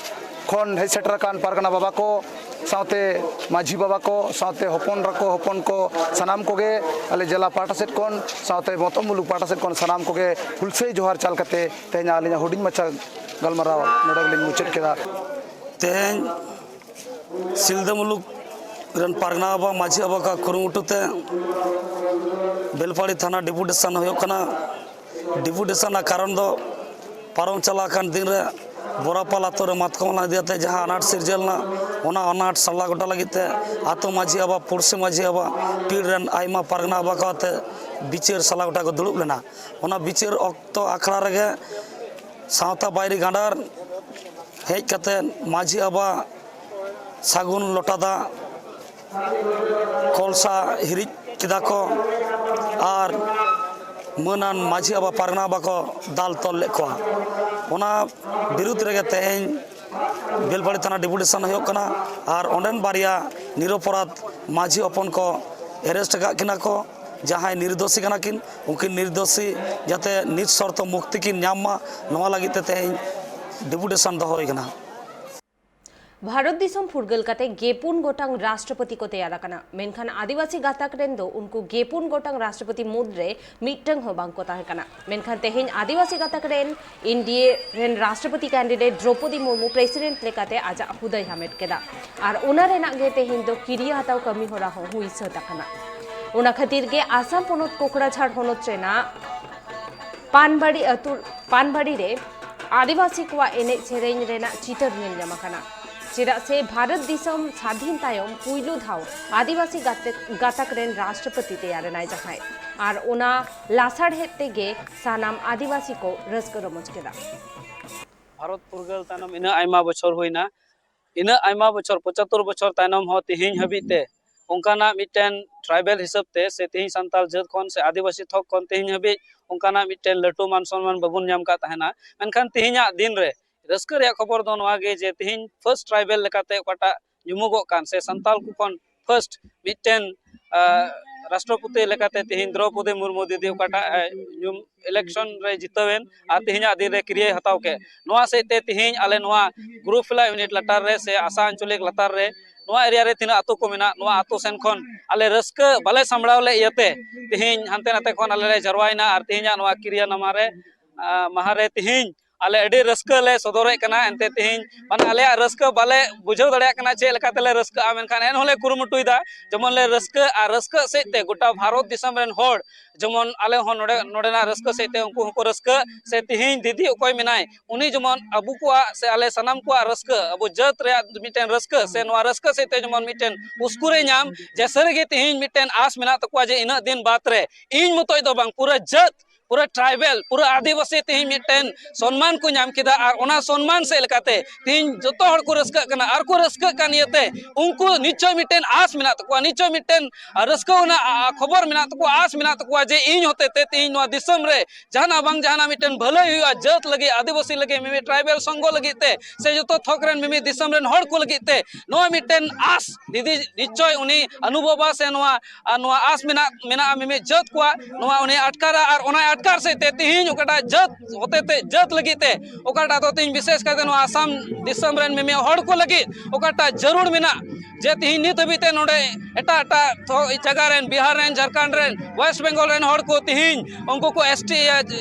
ᱠᱷᱚᱱ ᱦᱮᱡ ᱥᱮᱴᱮᱨ ᱟᱠᱟᱱ ᱯᱟᱨᱜᱟᱱᱟ ᱵᱟᱵᱟ ᱠᱚ, ᱥᱟᱶᱛᱮ ᱢᱟᱹᱡᱷᱤ ᱵᱟᱵᱟ ᱠᱚ, ᱥᱟᱶᱛᱮ ᱦᱚᱯᱚᱱ ᱮᱨᱟ ᱠᱚ, ᱦᱚᱯᱚᱱ ᱠᱚ, ᱥᱟᱱᱟᱢ ᱠᱚᱜᱮ ᱟᱞᱮ ᱡᱮᱞᱟ ᱯᱟᱦᱴᱟ ᱥᱮᱫ ᱠᱷᱚᱱ, ᱥᱟᱶᱛᱮ ᱢᱚᱛᱚᱢ ᱢᱩᱞᱩᱠ ᱯᱟᱦᱴᱟ ᱥᱮᱫ ᱠᱷᱚᱱ ᱥᱟᱱᱟᱢ ᱠᱚᱜᱮ ᱦᱩᱞᱥᱟᱹᱭ ᱡᱚᱦᱟᱨ ᱪᱟᱞ ᱠᱟᱛᱮ ᱛᱮᱦᱮᱧ ᱟᱹᱞᱤᱧᱟᱜ ᱦᱩᱰᱤᱧ ᱢᱟᱪᱷᱟ ᱜᱟᱞᱢᱟᱨᱟᱣ ᱱᱚᱰᱮ ᱜᱮᱞᱤᱧ ᱢᱩᱪᱟᱹᱫ ᱠᱮᱫᱟ᱾ ᱛᱮᱦᱮᱧ ᱥᱤᱞᱫᱟᱹ ᱢᱩᱞᱩᱠ ᱨᱮᱱ ᱯᱟᱨᱜᱟᱱᱟ ᱵᱟᱵᱟ, ᱢᱟᱹᱡᱷᱤ ᱵᱟᱵᱟ ᱠᱚᱣᱟᱜ ᱠᱩᱨᱩᱢᱩᱴᱩ ᱛᱮ ᱵᱮᱞᱯᱟᱦᱟᱲᱤ ᱛᱷᱟᱱᱟ ᱰᱮᱯᱩᱴᱮᱥᱚᱱ ᱦᱩᱭᱩᱜ ᱠᱟᱱᱟ᱾ ᱰᱮᱯᱩᱴᱮᱥᱚᱱ ᱨᱮᱱᱟᱜ ᱠᱟᱨᱚᱱ ᱫᱚ ᱯᱟᱨᱚᱢ ᱪᱟᱞᱟᱣ ᱟᱠᱟᱱ ᱫᱤᱱ ᱨᱮ ᱵᱚᱨᱟᱯᱟᱞ ᱟᱛᱳ ᱨᱮ ᱢᱟᱛᱠᱚᱢ ᱦᱟᱞᱟᱝ ᱤᱫᱤ ᱠᱟᱛᱮ ᱡᱟᱦᱟᱸ ᱟᱱᱟᱴ ᱥᱤᱨᱡᱟᱹᱣ ᱞᱮᱱᱟ, ᱚᱱᱟ ᱟᱱᱟᱴ ᱥᱟᱞᱟ ᱜᱚᱴᱟ ᱞᱟᱹᱜᱤᱫ ᱛᱮ ᱟᱛᱳ ᱢᱟᱹᱡᱷᱤ ᱵᱟᱵᱟ, ᱯᱩᱲᱥᱤ ᱢᱟᱹᱡᱷᱤ ᱵᱟᱵᱟ, ᱯᱤᱲ ᱨᱮᱱ ᱟᱭᱢᱟ ᱯᱟᱨᱜᱟᱱᱟ ᱵᱟᱵᱟ ᱠᱚ ᱟᱛᱮ ᱵᱤᱪᱟᱹᱨ ᱥᱟᱞᱟ ᱜᱚᱴᱟ ᱠᱚ ᱫᱩᱲᱩᱵ ᱞᱮᱱᱟ᱾ ᱚᱱᱟ ᱵᱤᱪᱟᱹᱨ ᱚᱠᱛᱚ ᱟᱠᱷᱲᱟ ᱨᱮᱜᱮ ᱥᱟᱶᱛᱟ ᱵᱟᱭᱨᱤ ᱜᱟᱸᱰᱟᱨ ᱦᱮᱡ ᱠᱟᱛᱮ ᱢᱟᱹᱡᱷᱤ ᱵᱟᱵᱟ ᱥᱟᱹᱜᱩᱱ ᱞᱚᱴᱟ ᱫᱟᱜ ᱠᱚᱞᱥᱟ ᱦᱤᱨᱤᱡ ᱠᱮᱫᱟ ᱠᱚ ᱟᱨ ᱢᱟᱹᱱᱟᱱ ᱢᱟᱹᱡᱷᱤ ᱵᱟᱵᱟ, ᱯᱟᱨᱜᱟᱱᱟ ᱵᱟᱵᱟ ᱠᱚ ᱫᱟᱞ ᱛᱚᱞ ᱞᱮᱫ ᱠᱚᱣᱟ᱾ ᱚᱱᱟ ᱵᱤᱨᱩᱫᱽ ᱨᱮᱜᱮ ᱛᱮᱦᱮᱧ ᱵᱮᱞᱯᱟᱦᱟᱲᱤ ᱛᱷᱟᱱᱟ ᱰᱮᱯᱩᱴᱮᱥᱚᱱ ᱦᱩᱭᱩᱜ ᱠᱟᱱᱟ ᱟᱨ ᱚᱸᱰᱮᱱ ᱵᱟᱨᱭᱟ ᱱᱤᱨᱚᱯᱚᱨᱟᱫᱷ ᱢᱟᱹᱡᱷᱤ ᱦᱚᱯᱚᱱ ᱠᱚ ᱮᱨᱮᱥᱴ ᱟᱠᱟᱫ ᱠᱤᱱᱟ ᱠᱚ᱾ ᱡᱟᱦᱟᱸᱭ ᱱᱤᱨᱫᱳᱥᱤ ᱠᱟᱱᱟ ᱠᱤᱱ, ᱩᱱᱠᱤᱱ ᱱᱤᱨᱫᱳᱥᱤ ᱡᱟᱛᱮ ᱱᱤᱥ ᱥᱚᱨᱛᱚ ᱢᱩᱠᱛᱤ ᱠᱤᱱ ᱧᱟᱢ ᱢᱟ, ᱱᱚᱣᱟ ᱞᱟᱹᱜᱤᱫ ᱛᱮ ᱛᱮᱦᱮᱧ ᱰᱮᱯᱩᱴᱮᱥᱚᱱ ᱫᱚᱦᱚ ᱦᱩᱭ ᱠᱟᱱᱟ᱾ ᱵᱷᱟᱨᱚᱛ ᱫᱤᱥᱚᱢ ᱯᱷᱩᱨᱜᱟᱹᱞ ᱠᱟᱛᱮ ᱜᱮᱯᱩᱱ ᱜᱚᱴᱟᱝ ᱨᱟᱥᱴᱨᱚᱯᱚᱛᱤ ᱠᱚ ᱛᱮᱭᱟᱨ ᱟᱠᱟᱱᱟ, ᱢᱮᱱᱠᱷᱟᱱ ᱟᱹᱫᱤᱵᱟᱹᱥᱤ ᱜᱟᱛᱟᱠ ᱨᱮᱱ ᱫᱚ ᱩᱱᱠᱩ ᱜᱮᱯᱩᱱ ᱜᱚᱴᱟᱝ ᱨᱟᱥᱴᱨᱚᱯᱚᱛᱤ ᱢᱩᱫᱽᱨᱮ ᱢᱤᱫᱴᱟᱝ ᱦᱚᱸ ᱵᱟᱝ ᱠᱚ ᱛᱟᱦᱮᱸ ᱠᱟᱱᱟ᱾ ᱢᱮᱱᱠᱷᱟᱱ ᱛᱮᱦᱮᱧ ᱟᱹᱫᱤᱵᱟᱹᱥᱤ ᱜᱟᱛᱟᱠ ᱨᱮᱱ ᱮᱱᱰᱤᱮ ᱨᱮᱱ ᱨᱟᱥᱴᱨᱚᱯᱚᱛᱤ ᱠᱮᱱᱰᱤᱰᱮᱴ ᱫᱨᱚᱯᱚᱫᱤ ᱢᱩᱨᱢᱩ ᱯᱨᱮᱥᱤᱰᱮᱱᱴ ᱞᱮᱠᱟᱛᱮ ᱟᱡᱟᱜ ᱦᱩᱫᱟᱹᱭ ᱦᱟᱢᱮᱴ ᱠᱮᱫᱟ ᱟᱨ ᱚᱱᱟ ᱨᱮᱱᱟᱜ ᱜᱮ ᱛᱮᱦᱮᱧ ᱫᱚ ᱠᱤᱨᱤᱭᱟᱹ ᱦᱟᱛᱟᱣ ᱠᱟᱹᱢᱤ ᱦᱚᱨᱟ ᱦᱚᱸ ᱦᱩᱭ ᱥᱟᱹᱛ ᱟᱠᱟᱱᱟ᱾ ᱚᱱᱟ ᱠᱷᱟᱹᱛᱤᱨ ᱜᱮ ᱟᱥᱟᱢ ᱯᱚᱱᱚᱛ ᱠᱳᱠᱲᱟᱡᱷᱟᱲ ᱦᱚᱱᱚᱛ ᱨᱮᱱᱟᱜ ᱯᱟᱱᱵᱟᱲᱤ ᱟᱹᱛᱩ, ᱯᱟᱱᱵᱟᱲᱤ ᱨᱮ ᱟᱹᱫᱤᱵᱟᱹᱥᱤ ᱠᱚᱣᱟᱜ ᱮᱱᱮᱡ ᱥᱮᱨᱮᱧ ᱨᱮᱱᱟᱜ ᱪᱤᱛᱟᱹᱨ ᱧᱮᱞ ᱧᱟᱢ ᱟᱠᱟᱱᱟ᱾ ᱪᱮᱫᱟᱜ ᱥᱮ ᱵᱷᱟᱨᱚᱛ ᱫᱤᱥᱚᱢ ᱥᱟᱫᱷᱤᱱ ᱛᱟᱭᱚᱢ ᱯᱩᱭᱞᱩ ᱫᱷᱟᱣ ᱟᱹᱫᱤᱵᱟᱹᱥᱤ ᱜᱟᱛᱮ, ᱜᱟᱛᱟᱠ ᱨᱮᱱ ᱨᱟᱥᱴᱨᱚᱯᱚᱛᱤ ᱛᱮᱭᱟᱨ ᱮᱱᱟᱭ ᱡᱟᱦᱟᱸᱭ, ᱟᱨ ᱚᱱᱟ ᱞᱟᱥᱟᱲᱦᱮᱫ ᱛᱮᱜᱮ ᱥᱟᱱᱟᱢ ᱟᱹᱫᱤᱵᱟᱹᱥᱤ ᱠᱚ ᱨᱟᱹᱥᱠᱟᱹ ᱨᱚᱢᱚᱡᱽ ᱠᱮᱫᱟ᱾ ᱵᱷᱟᱨᱚᱛ ᱯᱷᱩᱨᱜᱟᱹᱞ ᱛᱟᱭᱱᱚᱢ ᱤᱱᱟᱹᱜ ᱟᱭᱢᱟ ᱵᱚᱪᱷᱚᱨ ᱦᱩᱭᱱᱟ, ᱤᱱᱟᱹᱜ ᱟᱭᱢᱟ ᱵᱚᱪᱷᱚᱨ, ᱯᱚᱸᱪᱟᱛᱛᱳᱨ ᱵᱚᱪᱷᱚᱨ ᱛᱟᱭᱱᱚᱢ ᱦᱚᱸ ᱛᱮᱦᱮᱧ ᱦᱟᱹᱵᱤᱡ ᱛᱮ ᱚᱱᱠᱟᱱᱟᱜ ᱢᱤᱫᱴᱮᱱ ᱴᱨᱟᱭᱵᱮᱞ ᱦᱤᱥᱟᱹᱵ ᱛᱮ ᱥᱮ ᱛᱮᱦᱮᱧ ᱥᱟᱱᱛᱟᱲ ᱡᱟᱹᱛ ᱠᱷᱚᱱ ᱥᱮ ᱟᱹᱫᱤᱵᱟᱹᱥᱤ ᱛᱷᱚᱠ ᱠᱷᱚᱱ ᱛᱮᱦᱮᱧ ᱦᱟᱹᱵᱤᱡ ᱚᱱᱠᱟᱱᱟᱜ ᱢᱤᱫᱴᱮᱱ ᱞᱟᱹᱴᱩ ᱢᱟᱱ ᱥᱚᱱᱢᱟᱱ ᱵᱟᱵᱚᱱ ᱧᱟᱢ ᱟᱠᱟᱫ ᱛᱟᱦᱮᱱᱟ᱾ ᱢᱮᱱᱠᱷᱟᱱ ᱛᱮᱦᱮᱧᱟᱜ ᱫᱤᱱ ᱨᱮ ᱨᱟᱹᱥᱠᱟᱹ ᱨᱮᱭᱟᱜ ᱠᱷᱚᱵᱚᱨ ᱫᱚ ᱱᱚᱣᱟ ᱜᱮ ᱡᱮ ᱛᱮᱦᱮᱧ ᱯᱷᱟᱨᱥᱴ ᱴᱨᱟᱭᱵᱮᱞ ᱞᱮᱠᱟᱛᱮ ᱚᱠᱟᱴᱟᱜ ᱧᱩᱢᱚᱜᱚᱜ ᱠᱟᱱ ᱥᱮ ᱥᱟᱱᱛᱟᱲ ᱠᱚ ᱠᱷᱚᱱ ᱯᱷᱟᱨᱥᱴ ᱢᱤᱫᱴᱮᱱ, ᱟᱸ, ᱨᱟᱥᱴᱨᱚᱯᱚᱛᱤ ᱞᱮᱠᱟᱛᱮ ᱛᱤᱦᱤᱧ ᱫᱨᱚᱣᱯᱚᱫᱤ ᱢᱩᱨᱢᱩ ᱫᱤᱫᱤ ᱚᱠᱟᱴᱟᱜ ᱧᱩᱢ election ᱨᱮ ᱡᱤᱛᱟᱹᱣ ᱮᱱ ᱟᱨ ᱛᱤᱦᱤᱧᱟᱜ ᱫᱤᱱ ᱨᱮ ᱠᱤᱨᱭᱟᱹᱭ ᱦᱟᱛᱟᱣ ᱠᱮᱫ, ᱱᱚᱣᱟ ᱥᱮᱫ ᱛᱮ ᱛᱤᱦᱤᱧ ᱟᱞᱮ ᱱᱚᱣᱟ ᱜᱩᱨᱩ ᱯᱷᱮᱞᱟ ᱤᱭᱩᱱᱤᱴ ᱞᱟᱛᱟᱨ ᱨᱮ ᱥᱮ ᱟᱥᱟ ᱟᱧᱪᱚᱞᱤᱠ ᱞᱟᱛᱟᱨ ᱨᱮ ᱱᱚᱣᱟ ᱮᱨᱤᱭᱟ ᱨᱮ ᱛᱤᱱᱟᱹᱜ ᱟᱹᱛᱩ ᱠᱚ ᱢᱮᱱᱟᱜ, ᱱᱚᱣᱟ ᱟᱹᱛᱩ ᱥᱮᱱ ᱠᱷᱚᱱ ᱟᱞᱮ ᱨᱟᱹᱥᱠᱟᱹ ᱵᱟᱞᱮ ᱥᱟᱢᱵᱲᱟᱣ ᱞᱮᱫ ᱤᱭᱟᱹᱛᱮ ᱛᱤᱦᱤᱧ ᱦᱟᱱᱛᱮ ᱱᱟᱛᱮ ᱠᱷᱚᱱ ᱟᱞᱮ ᱞᱮ ᱡᱟᱨᱣᱟᱭᱮᱱᱟ ᱟᱨ ᱛᱤᱦᱤᱧᱟᱜ ᱱᱚᱣᱟ ᱠᱤᱨᱭᱟᱹ ᱱᱟᱢᱟ ᱨᱮ ᱢᱟᱦᱟ ᱨᱮ ᱛᱤᱦᱤᱧ ᱟᱞᱮ ᱟᱹᱰᱤ ᱨᱟᱹᱥᱠᱟᱹ ᱞᱮ ᱥᱚᱫᱚᱨᱮᱫ ᱠᱟᱱᱟ᱾ ᱮᱱᱛᱮ ᱛᱤᱦᱤᱧ ᱢᱟᱱᱮ ᱟᱞᱮᱭᱟᱜ ᱨᱟᱹᱥᱠᱟᱹ ᱵᱟᱞᱮ ᱵᱩᱡᱷᱟᱹᱣ ᱫᱟᱲᱮᱭᱟᱜ ᱠᱟᱱᱟ ᱪᱮᱫ ᱞᱮᱠᱟ ᱛᱮᱞᱮ ᱨᱟᱹᱥᱠᱟᱹᱜᱼᱟ, ᱢᱮᱱᱠᱷᱟᱱ ᱮᱱᱦᱚᱸᱞᱮ ᱠᱩᱨᱩᱢᱩᱴᱩᱭᱮᱫᱟ ᱡᱮᱢᱚᱱ ᱞᱮ ᱨᱟᱹᱥᱠᱟᱹᱜ ᱟᱨ ᱨᱟᱹᱥᱠᱟᱹᱜ ᱥᱮᱫ ᱛᱮ ᱜᱚᱴᱟ ᱵᱷᱟᱨᱚᱛ ᱫᱤᱥᱚᱢ ᱨᱮᱱ ᱦᱚᱲ ᱡᱮᱢᱚᱱ ᱟᱞᱮ ᱦᱚᱸ ᱱᱚᱰᱮ ᱱᱚᱰᱮᱱᱟᱜ ᱨᱟᱹᱥᱠᱟᱹ ᱥᱮᱫ ᱛᱮ ᱩᱱᱠᱩ ᱦᱚᱸᱠᱚ ᱨᱟᱹᱥᱠᱟᱹᱜ ᱥᱮ ᱛᱤᱦᱤᱧ ᱫᱤᱫᱤ ᱚᱠᱚᱭ ᱢᱮᱱᱟᱭ ᱩᱱᱤ ᱡᱮᱢᱚᱱ ᱟᱵᱚ ᱠᱚᱣᱟᱜ ᱥᱮ ᱟᱞᱮ ᱥᱟᱱᱟᱢ ᱠᱚᱣᱟᱜ ᱨᱟᱹᱥᱠᱟᱹ ᱟᱵᱚ ᱡᱟᱹᱛ ᱨᱮᱭᱟᱜ ᱢᱤᱫᱴᱮᱱ ᱨᱟᱹᱥᱠᱟᱹ ᱥᱮ ᱱᱚᱣᱟ ᱨᱟᱹᱥᱠᱟᱹ ᱥᱮᱫ ᱛᱮ ᱡᱮᱢᱚᱱ ᱢᱤᱫᱴᱮᱱ ᱩᱥᱠᱩᱨᱮ ᱧᱟᱢ ᱡᱮ ᱥᱟᱹᱨᱤᱜᱮ ᱛᱤᱦᱤᱧ ᱢᱤᱫᱴᱮᱱ ᱟᱥ ᱢᱮᱱᱟᱜ ᱛᱟᱠᱚᱣᱟ ᱡᱮ ᱤᱱᱟᱹᱜ ᱫᱤᱱ ᱵᱟᱫ ᱨᱮ ᱤᱧ ᱢᱚᱛᱚᱡ ᱫᱚ ᱵᱟᱝ ᱯᱩᱨᱟᱹ ᱡᱟᱹᱛ ᱯᱩᱨᱟᱹ tribal ᱯᱩᱨᱟᱹ ᱟᱹᱫᱤᱵᱟᱹᱥᱤ ᱛᱤᱦᱤᱧ ᱢᱤᱫᱴᱮᱱ ᱥᱚᱱᱢᱟᱱ ᱠᱚ ᱧᱟᱢ ᱠᱮᱫᱟ ᱟᱨ ᱚᱱᱟ ᱥᱚᱱᱢᱟᱱ ᱥᱮᱫ ᱞᱮᱠᱟᱛᱮ ᱛᱤᱦᱤᱧ ᱡᱚᱛᱚ ᱦᱚᱲ ᱠᱚ ᱨᱟᱹᱥᱠᱟᱹᱜ ᱠᱟᱱᱟ ᱟᱨ ᱠᱚ ᱨᱟᱹᱥᱠᱟᱹᱜ ᱠᱟᱱ ᱤᱭᱟᱹᱛᱮ ᱩᱱᱠᱩ ᱱᱤᱥᱪᱚᱭ ᱢᱤᱫᱴᱮᱱ ᱟᱥ ᱢᱮᱱᱟᱜ ᱛᱟᱠᱚᱣᱟ, ᱱᱤᱥᱪᱚᱭ ᱢᱤᱫᱴᱮᱱ ᱨᱟᱹᱥᱠᱟᱹ ᱨᱮᱱᱟᱜ ᱠᱷᱚᱵᱚᱨ ᱢᱮᱱᱟᱜ ᱛᱟᱠᱚᱣᱟ, ᱟᱥ ᱢᱮᱱᱟᱜ ᱛᱟᱠᱚᱣᱟ ᱡᱮ ᱤᱧ ᱦᱚᱛᱮ ᱛᱮ ᱛᱤᱦᱤᱧ ᱱᱚᱣᱟ ᱫᱤᱥᱚᱢ ᱨᱮ ᱡᱟᱦᱟᱱᱟᱜ ᱵᱟᱝ ᱡᱟᱦᱟᱱᱟᱜ ᱢᱤᱫᱴᱮᱱ ᱵᱷᱟᱹᱞᱟᱹᱭ ᱦᱩᱭᱩᱜᱼᱟ, ᱡᱟᱹᱛ ᱞᱟᱹᱜᱤᱫ, ᱟᱹᱫᱤᱵᱟᱹᱥᱤ ᱞᱟᱹᱜᱤᱫ, ᱢᱤᱢᱤᱫ tribal ᱥᱚᱝᱜᱷᱚ ᱞᱟᱹᱜᱤᱫ ᱛᱮ ᱥᱮ ᱡᱚᱛᱚ ᱛᱷᱚᱠ ᱨᱮᱱ ᱢᱤᱢᱤᱫ ᱫᱤᱥᱚᱢ ᱨᱮᱱ ᱦᱚᱲ ᱠᱚ ᱞᱟᱹᱜᱤᱫ ᱛᱮ ᱱᱚᱣᱟ ᱢᱤᱫᱴᱮᱱ ᱟᱥ ᱫᱤᱫᱤ ᱱᱤᱥᱪᱚᱭ ᱩᱱᱤ ᱚᱱᱩᱵᱷᱚᱵᱟ ᱥᱮ ᱱᱚᱣᱟ ᱟᱨ ᱱᱚᱣᱟ ᱟᱥ ᱢᱮᱱᱟᱜ ᱢᱮᱱᱟᱜᱼᱟ ᱢᱤᱢᱤᱫ ᱡᱟᱹᱛ ᱠᱚᱣᱟᱜ ᱱᱚᱣᱟ ᱩᱱᱤ ᱟᱴᱠᱟᱨᱟ ᱟᱨ ᱚᱱᱟ ᱟᱴᱠᱟᱨ ᱥᱮᱫ ᱛᱮ ᱛᱤᱦᱤᱧ ᱚᱠᱟᱴᱟᱜ ᱡᱟᱹᱛ ᱦᱚᱛᱮ ᱛᱮ ᱡᱟᱹᱛ ᱞᱟᱹᱜᱤᱫ ᱛᱮ ᱚᱠᱟᱴᱟᱜ ᱫᱚ ᱛᱤᱦᱤᱧ ᱵᱤᱥᱮᱥ ᱠᱟᱭᱛᱮ ᱱᱚᱣᱟ ᱟᱥᱟᱢ ᱫᱤᱥᱚᱢ ᱨᱮᱱ ᱢᱤᱢᱤᱫ ᱦᱚᱲ ᱠᱚ ᱞᱟᱹᱜᱤᱫ ᱚᱠᱟᱴᱟᱜ ᱡᱟᱹᱨᱩᱲ ᱢᱮᱱᱟᱜ ᱡᱮ ᱛᱤᱦᱤᱧ ᱱᱤᱛ ᱦᱟᱹᱵᱤᱡ ᱛᱮ ᱱᱚᱰᱮ ᱮᱴᱟᱜ ᱮᱴᱟᱜ ᱛᱷᱚ- ᱡᱟᱭᱜᱟ ᱨᱮᱱ ᱵᱤᱦᱟᱨ ᱨᱮᱱ ᱡᱷᱟᱨᱠᱷᱚᱸᱰ ᱨᱮᱱ ᱣᱮᱥᱴ ᱵᱮᱝᱜᱚᱞ ᱨᱮᱱ ᱦᱚᱲ ᱠᱚ ᱛᱤᱦᱤᱧ ᱩᱱᱠᱩ ᱠᱚ ᱮᱥ ᱴᱤ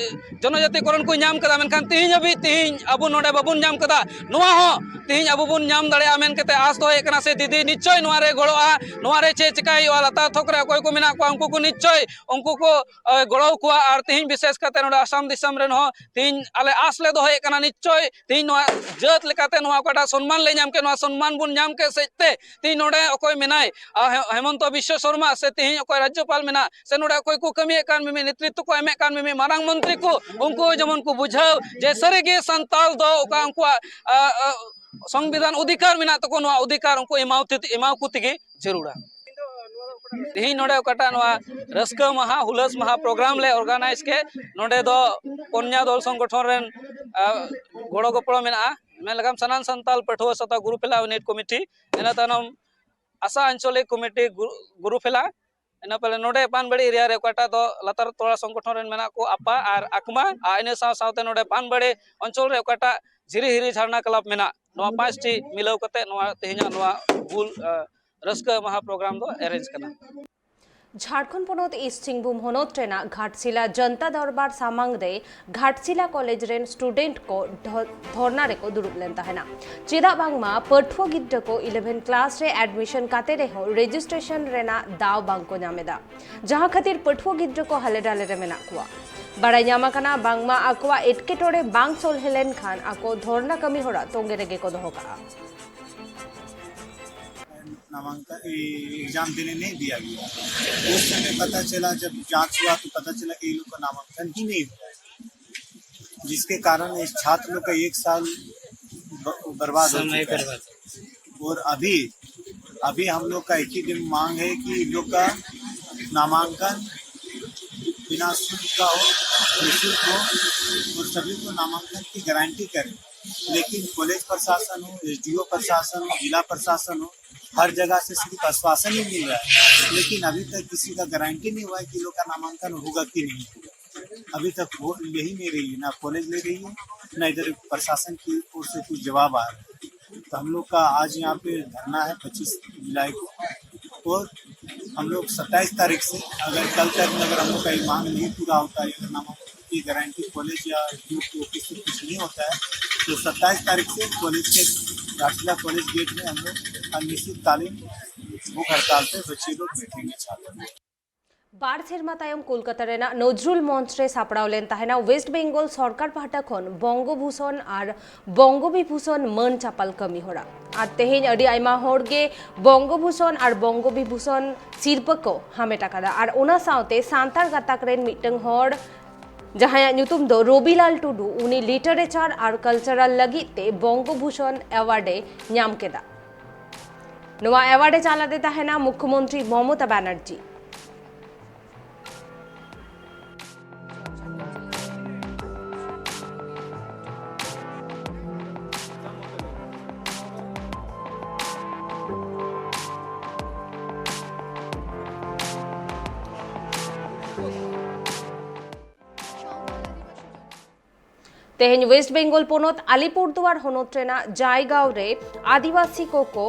ᱡᱚᱱᱚᱡᱟᱛᱤ ᱠᱚᱨᱚᱱ ᱠᱚ ᱧᱟᱢ ᱠᱟᱫᱟ, ᱢᱮᱱᱠᱷᱟᱱ ᱛᱤᱦᱤᱧ ᱦᱟᱹᱵᱤᱡ ᱛᱤᱦᱤᱧ ᱟᱵᱚ ᱱᱚᱰᱮ ᱵᱟᱵᱚᱱ ᱧᱟᱢ ᱠᱟᱫᱟ᱾ ᱱᱚᱣᱟ ᱦᱚᱸ ᱛᱤᱦᱤᱧ ᱟᱵᱚ ᱵᱚᱱ ᱧᱟᱢ ᱫᱟᱲᱮᱭᱟᱜᱼᱟ ᱢᱮᱱ ᱠᱟᱛᱮ ᱟᱥ ᱫᱚᱦᱚᱭᱮᱫ ᱠᱟᱱᱟ ᱥᱮ ᱫᱤᱫᱤ ᱱᱤᱥᱪᱚᱭ ᱱᱚᱣᱟ ᱨᱮ ᱜᱚᱲᱚᱜᱼᱟ, ᱱᱚᱣᱟ ᱨᱮ ᱪᱮᱫ ᱪᱮᱠᱟᱭ ᱦᱩᱭᱩᱜᱼᱟ, ᱞᱟᱛᱟᱨ ᱛᱷᱚᱠ ᱨᱮ ᱚᱠᱚᱭ ᱠᱚ ᱢᱮᱱᱟᱜ ᱠᱚᱣᱟ ᱩᱱᱠᱩ ᱠᱚ ᱱᱤᱥᱪᱚᱭ ᱩᱱᱠᱩ ᱠᱚ ᱮ, ᱜᱚᱲᱚ ᱟᱠᱚᱣᱟ᱾ ᱟᱨ ᱛᱤᱦᱤᱧ ᱵᱤᱥᱮᱥ ᱠᱟᱛᱮ ᱱᱚᱰᱮ ᱟᱥᱟᱢ ᱫᱤᱥᱚᱢ ᱨᱮᱱ ᱦᱚᱸ ᱛᱤᱦᱤᱧ ᱟᱞᱮ ᱟᱥ ᱞᱮ ᱫᱚᱦᱚᱭᱮᱫ ᱠᱟᱱᱟ ᱱᱤᱥᱪᱚᱭ ᱛᱤᱦᱤᱧ ᱱᱚᱣᱟ ᱡᱟᱹᱛ ᱞᱮᱠᱟᱛᱮ ᱱᱚᱣᱟ ᱚᱠᱟᱴᱟᱜ ᱥᱚᱱᱢᱟᱱ ᱞᱮ ᱧᱟᱢ ᱠᱮᱫ ᱱᱚᱣᱟ ᱥᱚᱱᱢᱟᱱ ᱵᱚᱱ ᱧᱟᱢ ᱠᱮᱫ ᱥᱮᱫ ᱛᱮ ᱛᱤᱦᱤᱧ ᱱᱚᱰᱮ ᱚᱠᱚᱭ ᱢᱮᱱᱟᱭ ᱟᱨ ᱦᱮ- ᱦᱮᱢᱚᱱᱛᱚ ᱵᱤᱥᱥᱚ ᱥᱚᱨᱢᱟ ᱥᱮ ᱛᱤᱦᱤᱧ ᱚᱠᱚᱭ ᱨᱟᱡᱽᱡᱚᱯᱟᱞ ᱢᱮᱱᱟᱜ ᱥᱮ ᱱᱚᱰᱮ ᱚᱠᱚᱭ ᱠᱚ ᱠᱟᱹᱢᱤᱭᱮᱫ ᱠᱟᱱ ᱢᱤᱢᱤᱫ ᱱᱮᱛᱨᱤᱛᱛᱚ ᱠᱚ ᱮᱢᱮᱫ ᱠᱟᱱ ᱢᱤᱢᱤᱫ ᱢᱟᱨᱟᱝ ᱢᱚᱱᱛᱨᱤ ᱠᱚ ᱩᱱᱠᱩ ᱡᱮᱢᱚᱱ ᱠᱚ ᱵᱩᱡᱷᱟᱹᱣ ᱡᱮ ᱥᱟᱹᱨᱤᱜᱮ ᱥᱟᱱᱛᱟᱞ ᱫᱚ ᱚᱠᱟ ᱩᱱᱠᱩᱣᱟᱜ ᱟ, ᱟ, ᱥᱚᱝᱵᱤᱫᱷᱟᱱ ᱚᱫᱷᱤᱠᱟᱨ ᱢᱮᱱᱟᱜ ᱛᱟᱠᱚ ᱱᱚᱣᱟ ᱚᱫᱷᱤᱠᱟᱨ ᱩᱱᱠᱩ ᱮᱢᱟᱣ ᱛᱮ- ᱮᱢᱟᱣ ᱠᱚ ᱛᱮᱜᱮ ᱡᱟᱹᱨᱩᱲᱟ᱾ ᱛᱮᱦᱮᱧ ᱱᱚᱰᱮ ᱚᱠᱟᱴᱟᱜ ᱱᱚᱣᱟ ᱨᱟᱹᱥᱠᱟᱹ ᱢᱟᱦᱟ ᱦᱩᱞᱟᱹᱥ ᱢᱟᱦᱟ ᱯᱨᱳᱜᱨᱟᱢ ᱞᱮ ᱚᱨᱜᱟᱱᱟᱭᱤᱡᱽ ᱠᱮᱫ ᱱᱚᱰᱮ ᱫᱚ ᱠᱚᱱᱭᱟ ᱫᱚᱞ ᱥᱚᱝᱜᱚᱴᱷᱚᱱ ᱨᱮᱱ ᱟ, ᱜᱚᱲᱚ ᱜᱚᱯᱚᱲᱚ ᱢᱮᱱᱟᱜᱼᱟ᱾ ᱢᱮᱱ ᱞᱮᱠᱷᱟᱱ ᱥᱟᱱᱟᱢ ᱥᱟᱱᱛᱟᱞ ᱯᱟᱹᱴᱷᱩᱣᱟᱹ ᱥᱟᱶᱛᱟ ᱜᱩᱨᱩ ᱯᱷᱮᱞᱟ ᱤᱭᱩᱱᱤᱴ ᱠᱚᱢᱤᱴᱤ, ᱤᱱᱟᱹ ᱛᱟᱭᱱᱚᱢ ᱟᱥᱟ ᱟᱧᱪᱚᱞᱤᱠ ᱠᱚᱢᱤᱴᱤ ᱜᱩ- ᱜᱩᱨᱩ ᱯᱷᱮᱞᱟ, ᱤᱱᱟᱹ ᱯᱚᱨᱮ ᱱᱚᱰᱮ ᱯᱟᱱᱵᱟᱲᱤ ᱮᱨᱤᱭᱟ ᱨᱮ ᱚᱠᱟᱴᱟᱜ ᱫᱚ ᱞᱟᱛᱟᱨ ᱛᱚᱲᱟ ᱥᱚᱝᱜᱚᱴᱷᱚᱱ ᱨᱮᱱ ᱢᱮᱱᱟᱜ ᱠᱚ, ᱟᱯᱟ ᱟᱨ ᱟᱠᱢᱟ, ᱟᱨ ᱤᱱᱟᱹ ᱥᱟᱶ ᱥᱟᱶᱛᱮ ᱱᱚᱰᱮ ᱯᱟᱱᱵᱟᱲᱤ ᱚᱧᱪᱚᱞ ᱨᱮ ᱚᱠᱟᱴᱟᱜ ᱡᱷᱤᱨᱤ ᱦᱤᱨᱤ ᱡᱷᱟᱨᱱᱟ ᱠᱞᱟᱵᱽ ᱢᱮᱱᱟᱜ, ᱱᱚᱣᱟ ᱯᱟᱸᱪᱴᱤ ᱢᱤᱞᱟᱹᱣ ᱠᱟᱛᱮ ᱱᱚᱣᱟ ᱛᱮᱦᱮᱧᱟᱜ ᱱᱚᱣᱟ ᱦᱩᱞ, ᱟᱸ, ᱨᱟᱹᱥᱠᱟᱹ ᱢᱟᱦᱟ ᱯᱨᱳᱜᱨᱟᱢ ᱫᱚ ᱮᱨᱮᱧᱡᱽ ᱠᱟᱱᱟ᱾ ᱡᱷᱟᱲᱠᱷᱚᱸᱰ ᱯᱚᱱᱚᱛ ᱤᱥᱴ ᱥᱤᱝᱵᱷᱩᱢ ᱦᱚᱱᱚᱛ ᱨᱮᱱᱟᱜ ᱜᱷᱟᱴᱥᱤᱞᱟ ᱡᱚᱱᱛᱟ ᱫᱚᱨᱵᱟᱨ ᱥᱟᱢᱟᱝ ᱨᱮ ᱜᱷᱟᱴᱥᱤᱞᱟ ᱠᱚᱞᱮᱡᱽ ᱨᱮᱱ ᱥᱴᱩᱰᱮᱱᱴ ᱠᱚ ᱫᱷᱚ-, ᱫᱷᱚᱨᱱᱟ ᱨᱮᱠᱚ ᱫᱩᱲᱩᱵ ᱞᱮᱱ ᱛᱟᱦᱮᱱᱟ᱾ ᱪᱮᱫᱟᱜ ᱵᱟᱝᱢᱟ ᱯᱟᱹᱴᱷᱩᱣᱟᱹ ᱜᱤᱫᱽᱨᱟᱹ ᱠᱚ ᱤᱞᱮᱵᱷᱮᱱ ᱠᱞᱟᱥ ᱨᱮ ᱮᱰᱢᱤᱥᱚᱱ ᱠᱟᱛᱮ ᱨᱮᱦᱚᱸ ᱨᱮᱡᱤᱥᱴᱨᱮᱥᱚᱱ ᱨᱮᱱᱟᱜ ᱫᱟᱣ ᱵᱟᱝ ᱠᱚ ᱧᱟᱢ ᱮᱫᱟ, ᱡᱟᱦᱟᱸ ᱠᱷᱟᱹᱛᱤᱨ ᱯᱟᱹᱴᱷᱩᱣᱟᱹ ᱜᱤᱫᱽᱨᱟᱹ ᱠᱚ ᱦᱟᱞᱮ ᱰᱟᱞᱮ ᱨᱮ ᱢᱮᱱᱟᱜ ᱠᱚᱣᱟ᱾ ᱵᱟᱲᱟᱭ ᱧᱟᱢ ᱟᱠᱟᱱᱟ ᱵᱟᱝᱢᱟ ᱟᱠᱚᱣᱟᱜ ᱮᱴᱠᱮᱴᱚᱬᱮ ᱵᱟᱝ ᱥᱚᱞᱦᱮ ᱞᱮᱱᱠᱷᱟᱱ ᱟᱠᱚ ᱫᱷᱚᱨᱱᱟ ᱠᱟᱹᱢᱤ ᱦᱚᱨᱟ ᱛᱚᱸᱜᱮ ᱨᱮᱜᱮ ᱠᱚ ᱫᱚᱦᱚ ᱠᱟᱜᱼᱟ᱾ नामांकन, एग्जाम देने नहीं दिया गया। उस समय पता चला, जब जांच हुआ तो पता चला कि ये लोग का नामांकन ही नहीं हुआ है, जिसके कारण इस छात्र लोग का एक साल ब- बर्बाद हो चुका है। और अभी अभी हम लोग का एक ही डिम- मांग है कि इन लोग का नामांकन बिना शुल्क का हो, निःशुल्क हो, और सभी को नामांकन की गारंटी करें। लेकिन कॉलेज प्रशासन हो, एसडीओ प्रशासन हो, जिला प्रशासन हो, हर जगह से सिर्फ आश्वासन ही मिल रहा है, लेकिन अभी तक किसी का गारंटी नहीं हुआ है कि लोग का नामांकन होगा कि नहीं होगा। अभी तक हो यही नहीं रही, ना कॉलेज ले रही है, ना इधर प्रशासन की ओर से कुछ जवाब आ रहा है। तो हम लोग का आज यहाँ पे धरना है पच्चीस जुलाई को, और हम लोग सत्ताईस तारीख से, अगर कल तक अगर हम लोग का ये मांग नहीं पूरा होता है, अगर नाम की गारंटी कॉलेज या यूथ की ओर से कुछ नहीं होता है, तो सत्ताईस तारीख से कॉलेज के, घाटशिला कॉलेज गेट में हम लोग अनिश्चितकालीन भूख हड़ताल पे बच्चे लोग बैठेंगे छात्र। ᱵᱟᱨ ᱥᱮᱨᱢᱟ ᱛᱟᱭᱚᱢ ᱠᱳᱞᱠᱟᱛᱟ ᱨᱮᱱᱟᱜ ᱱᱚᱡᱨᱩᱞ ᱢᱚᱧᱪ ᱨᱮ ᱥᱟᱯᱲᱟᱣ ᱞᱮᱱ ᱛᱟᱦᱮᱱᱟ ᱣᱮᱥᱴ ᱵᱮᱝᱜᱚᱞ ᱥᱚᱨᱠᱟᱨ ᱯᱟᱦᱴᱟ ᱠᱷᱚᱱ ᱵᱚᱝᱜᱚ ᱵᱷᱩᱥᱚᱱ ᱟᱨ ᱵᱚᱝᱜᱚ ᱵᱤᱵᱷᱩᱥᱚᱱ ᱢᱟᱹᱱ ᱪᱟᱯᱟᱞ ᱠᱟᱹᱢᱤ ᱦᱚᱨᱟ᱾ ᱟᱨ ᱛᱮᱦᱮᱧ ᱟᱹᱰᱤ ᱟᱭᱢᱟ ᱦᱚᱲ ᱜᱮ ᱵᱚᱝᱜᱚ ᱵᱷᱩᱥᱚᱱ ᱟᱨ ᱵᱚᱝᱜᱚ ᱵᱤᱵᱷᱩᱥᱚᱱ ᱥᱤᱨᱯᱟᱹ ᱠᱚ ᱦᱟᱢᱮᱴ ᱟᱠᱟᱫᱟ᱾ ᱟᱨ ᱚᱱᱟ ᱥᱟᱶᱛᱮ ᱥᱟᱱᱛᱟᱲ ᱜᱟᱛᱟᱠ ᱨᱮᱱ ᱢᱤᱫᱴᱟᱝ ᱦᱚᱲ, ᱡᱟᱦᱟᱸᱭᱟᱜ ᱧᱩᱛᱩᱢ ᱫᱚ ᱨᱚᱵᱤᱞᱟᱞ ᱴᱩᱰᱩ, ᱩᱱᱤ ᱞᱤᱴᱟᱨᱮᱪᱟᱨ ᱟᱨ ᱠᱟᱞᱪᱟᱨᱟᱞ ᱞᱟᱹᱜᱤᱫ ᱛᱮ ᱵᱚᱝᱜᱚ ᱵᱷᱩᱥᱚᱱ ᱮᱣᱟᱨᱰ ᱮ ᱧᱟᱢ ᱠᱮᱫᱟ᱾ ᱱᱚᱣᱟ ᱮᱣᱟᱨᱰ ᱮ ᱪᱟᱞ ᱟᱫᱮ ᱛᱟᱦᱮᱱᱟ ᱢᱩᱠᱷᱭᱚᱢᱚᱱᱛᱨᱤ ᱢᱚᱢᱚᱛᱟ ᱵᱟᱱᱟᱨᱡᱤ᱾ ᱛᱮᱦᱮᱧ ᱳᱭᱮᱥᱴ ᱵᱮᱝᱜᱚᱞ ᱯᱚᱱᱚᱛ ᱟᱞᱤᱯᱩᱨᱫᱩᱣᱟᱨ ᱦᱚᱱᱚᱛ ᱨᱮᱱᱟᱜ ᱡᱟᱭᱜᱟᱣ ᱨᱮ ᱟᱹᱫᱤᱵᱟᱹᱥᱤ ᱠᱚᱠᱚ,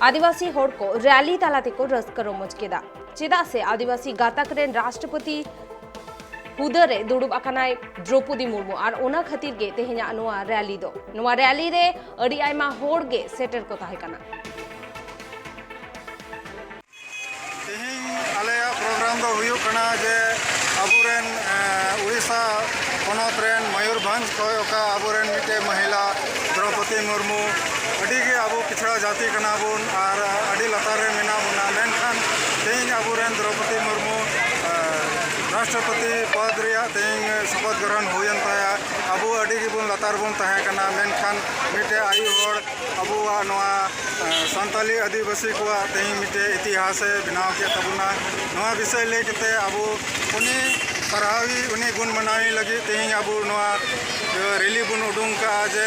ᱟᱹᱫᱤᱵᱟᱹᱥᱤ ᱦᱚᱲ ᱠᱚ ᱨᱮᱞᱤ ᱛᱟᱞᱟ ᱛᱮᱠᱚ ᱨᱟᱹᱥᱠᱟᱹ ᱨᱚᱢᱚᱡᱽ ᱠᱮᱫᱟ᱾ ᱪᱮᱫᱟᱜ ᱥᱮ ᱟᱹᱫᱤᱵᱟᱹᱥᱤ ᱜᱟᱛᱟᱠ ᱨᱮᱱ ᱨᱟᱥᱴᱨᱚᱯᱚᱛᱤ ᱦᱩᱫᱟᱹ ᱨᱮ ᱫᱩᱲᱩᱵ ᱟᱠᱟᱱᱟᱭ ᱫᱨᱚᱯᱚᱫᱤ ᱢᱩᱨᱢᱩ, ᱟᱨ ᱚᱱᱟ ᱠᱷᱟᱹᱛᱤᱨ ᱜᱮ ᱛᱮᱦᱮᱧᱟᱜ ᱱᱚᱣᱟ ᱨᱮᱞᱤ ᱫᱚ᱾ ᱱᱚᱣᱟ ᱨᱮᱞᱤ ᱨᱮ ᱟᱹᱰᱤ ᱟᱭᱢᱟ ᱦᱚᱲ ᱜᱮ ᱥᱮᱴᱮᱨ ᱠᱚ ᱛᱟᱦᱮᱸ ᱠᱟᱱᱟ᱾ ᱛᱮᱦᱮᱧ ᱟᱞᱮᱭᱟᱜ ᱯᱨᱳᱜᱨᱟᱢ ᱫᱚ ᱦᱩᱭᱩᱜ ᱠᱟᱱᱟ ᱡᱮ ᱟᱵᱚᱨᱮᱱ, ᱮᱸ, ᱩᱲᱤᱥᱥᱟ ᱯᱚᱱᱚᱛ ᱨᱮᱱ ᱢᱚᱭᱩᱨᱵᱷᱚᱸᱡᱽ ᱠᱷᱚᱱ ᱚᱠᱟ ᱟᱵᱚᱨᱮᱱ ᱢᱤᱫᱴᱮᱡ ᱢᱚᱦᱤᱞᱟ ᱫᱨᱚᱯᱚᱫᱤ ᱢᱩᱨᱢᱩ, ᱟᱹᱰᱤ ᱜᱮ ᱟᱵᱚ ᱯᱤᱪᱷᱲᱟ ᱡᱟᱹᱛᱤ ᱠᱟᱱᱟ ᱵᱚᱱ ᱟᱨ ᱟᱹᱰᱤ ᱞᱟᱛᱟᱨ ᱨᱮ ᱢᱮᱱᱟᱜ ᱵᱚᱱᱟ, ᱢᱮᱱᱠᱷᱟᱱ ᱛᱮᱦᱮᱧ ᱟᱵᱚᱨᱮᱱ ᱫᱨᱚᱯᱚᱫᱤ ᱢᱩᱨᱢᱩ, ᱮᱸ, ᱨᱟᱥᱴᱨᱚᱯᱚᱛᱤ ᱯᱚᱫᱽ ᱨᱮᱭᱟᱜ ᱛᱮᱦᱮᱧ ᱥᱚᱯᱚᱛ ᱜᱨᱚᱦᱚᱱ ᱦᱩᱭᱮᱱ ᱛᱟᱭᱟ᱾ ᱟᱵᱚ ᱟᱹᱰᱤ ᱜᱮᱵᱚᱱ ᱞᱟᱛᱟᱨ ᱵᱚᱱ ᱛᱟᱦᱮᱸ ᱠᱟᱱᱟ, ᱢᱮᱱᱠᱷᱟᱱ ᱢᱤᱫᱴᱮᱡ ᱟᱭᱳ ᱦᱚᱲ ᱟᱵᱚᱣᱟᱜ ᱱᱚᱣᱟ, ᱮᱸ, ᱥᱟᱱᱛᱟᱞᱤ ᱟᱹᱫᱤᱵᱟᱹᱥᱤ ᱠᱚᱣᱟᱜ ᱛᱮᱦᱮᱧ ᱢᱤᱫᱴᱮᱡ ᱤᱛᱤᱦᱟᱥᱮ ᱵᱮᱱᱟᱣ ᱠᱮᱫ ᱛᱟᱵᱚᱱᱟ᱾ ᱱᱚᱣᱟ ᱵᱤᱥᱚᱭ ᱞᱟᱹᱭ ᱠᱟᱛᱮ ᱟᱵᱚ ᱩᱱᱤ ᱥᱟᱨᱦᱟᱣᱤ, ᱩᱱᱤ ᱜᱩᱱ ᱢᱟᱱᱟᱣᱤ ᱞᱟᱹᱜᱤᱫ ᱛᱮᱦᱮᱧ ᱟᱵᱚ ᱱᱚᱣᱟ, ᱮᱸ, ᱨᱮᱞᱤ ᱵᱚᱱ ᱩᱰᱩᱝ ᱠᱟᱜᱼᱟ, ᱡᱮ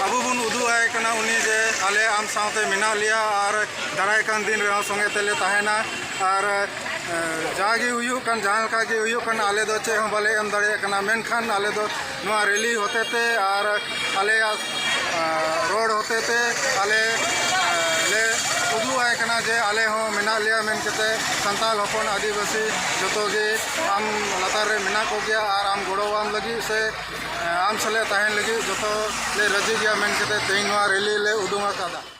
ᱟᱵᱚ ᱵᱚᱱ ᱩᱫᱩᱜ ᱟᱭ ᱠᱟᱱᱟ ᱩᱱᱤ ᱡᱮ ᱟᱞᱮ ᱟᱢ ᱥᱟᱶᱛᱮ ᱢᱮᱱᱟᱜ ᱞᱮᱭᱟ ᱟᱨ ᱫᱟᱨᱟᱭ ᱠᱟᱱ ᱫᱤᱱ ᱨᱮᱦᱚᱸ ᱥᱚᱸᱜᱮ ᱛᱮᱞᱮ ᱛᱟᱦᱮᱱᱟ᱾ ᱟᱨ ᱮᱸ, ᱡᱟᱜᱮ ᱦᱩᱭᱩᱜ ᱠᱟᱱ, ᱡᱟᱦᱟᱸ ᱞᱮᱠᱟ ᱜᱮ ᱦᱩᱭᱩᱜ ᱠᱟᱱ, ᱟᱞᱮ ᱫᱚ ᱪᱮᱫ ᱦᱚᱸ ᱵᱟᱞᱮ ᱮᱢ ᱫᱟᱲᱮᱭᱟᱜ ᱠᱟᱱᱟ, ᱢᱮᱱᱠᱷᱟᱱ ᱟᱞᱮ ᱫᱚ ᱱᱚᱣᱟ ᱨᱮᱞᱤ ᱦᱚᱛᱮ ᱛᱮ ᱟᱨ ᱟᱞᱮᱭᱟᱜ, ᱮᱸ, ᱨᱚᱲ ᱦᱚᱛᱮ ᱛᱮ ᱟᱞᱮ, ᱮᱸ, ᱞᱮ ᱩᱫᱩᱜ ᱟᱭ ᱠᱟᱱᱟ ᱡᱮ ᱟᱞᱮ ᱦᱚᱸ ᱢᱮᱱᱟᱜ ᱞᱮᱭᱟ ᱢᱮᱱ ᱠᱟᱛᱮ, ᱥᱟᱱᱛᱟᱲ ᱦᱚᱯᱚᱱ ᱟᱹᱫᱤᱵᱟᱹᱥᱤ ᱡᱚᱛᱚ ᱜᱮ ᱟᱢ ᱞᱟᱛᱟᱨ ᱨᱮ ᱢᱮᱱᱟᱜ ᱠᱚᱜᱮᱭᱟ ᱟᱨ ᱟᱢ ᱜᱚᱲᱚᱣᱟᱢ ᱞᱟᱹᱜᱤᱫ ᱥᱮ, ᱮᱸ, ᱟᱢ ᱥᱟᱞᱟᱜ ᱛᱟᱦᱮᱱ ᱞᱟᱹᱜᱤᱫ ᱡᱚᱛᱚ ᱞᱮ ᱨᱟᱹᱡᱤ ᱜᱮᱭᱟ ᱢᱮᱱ ᱠᱟᱛᱮ ᱛᱮᱦᱮᱧ ᱱᱚᱣᱟ ᱨᱮᱞᱤ ᱞᱮ ᱩᱰᱩᱝ ᱟᱠᱟᱫᱟ᱾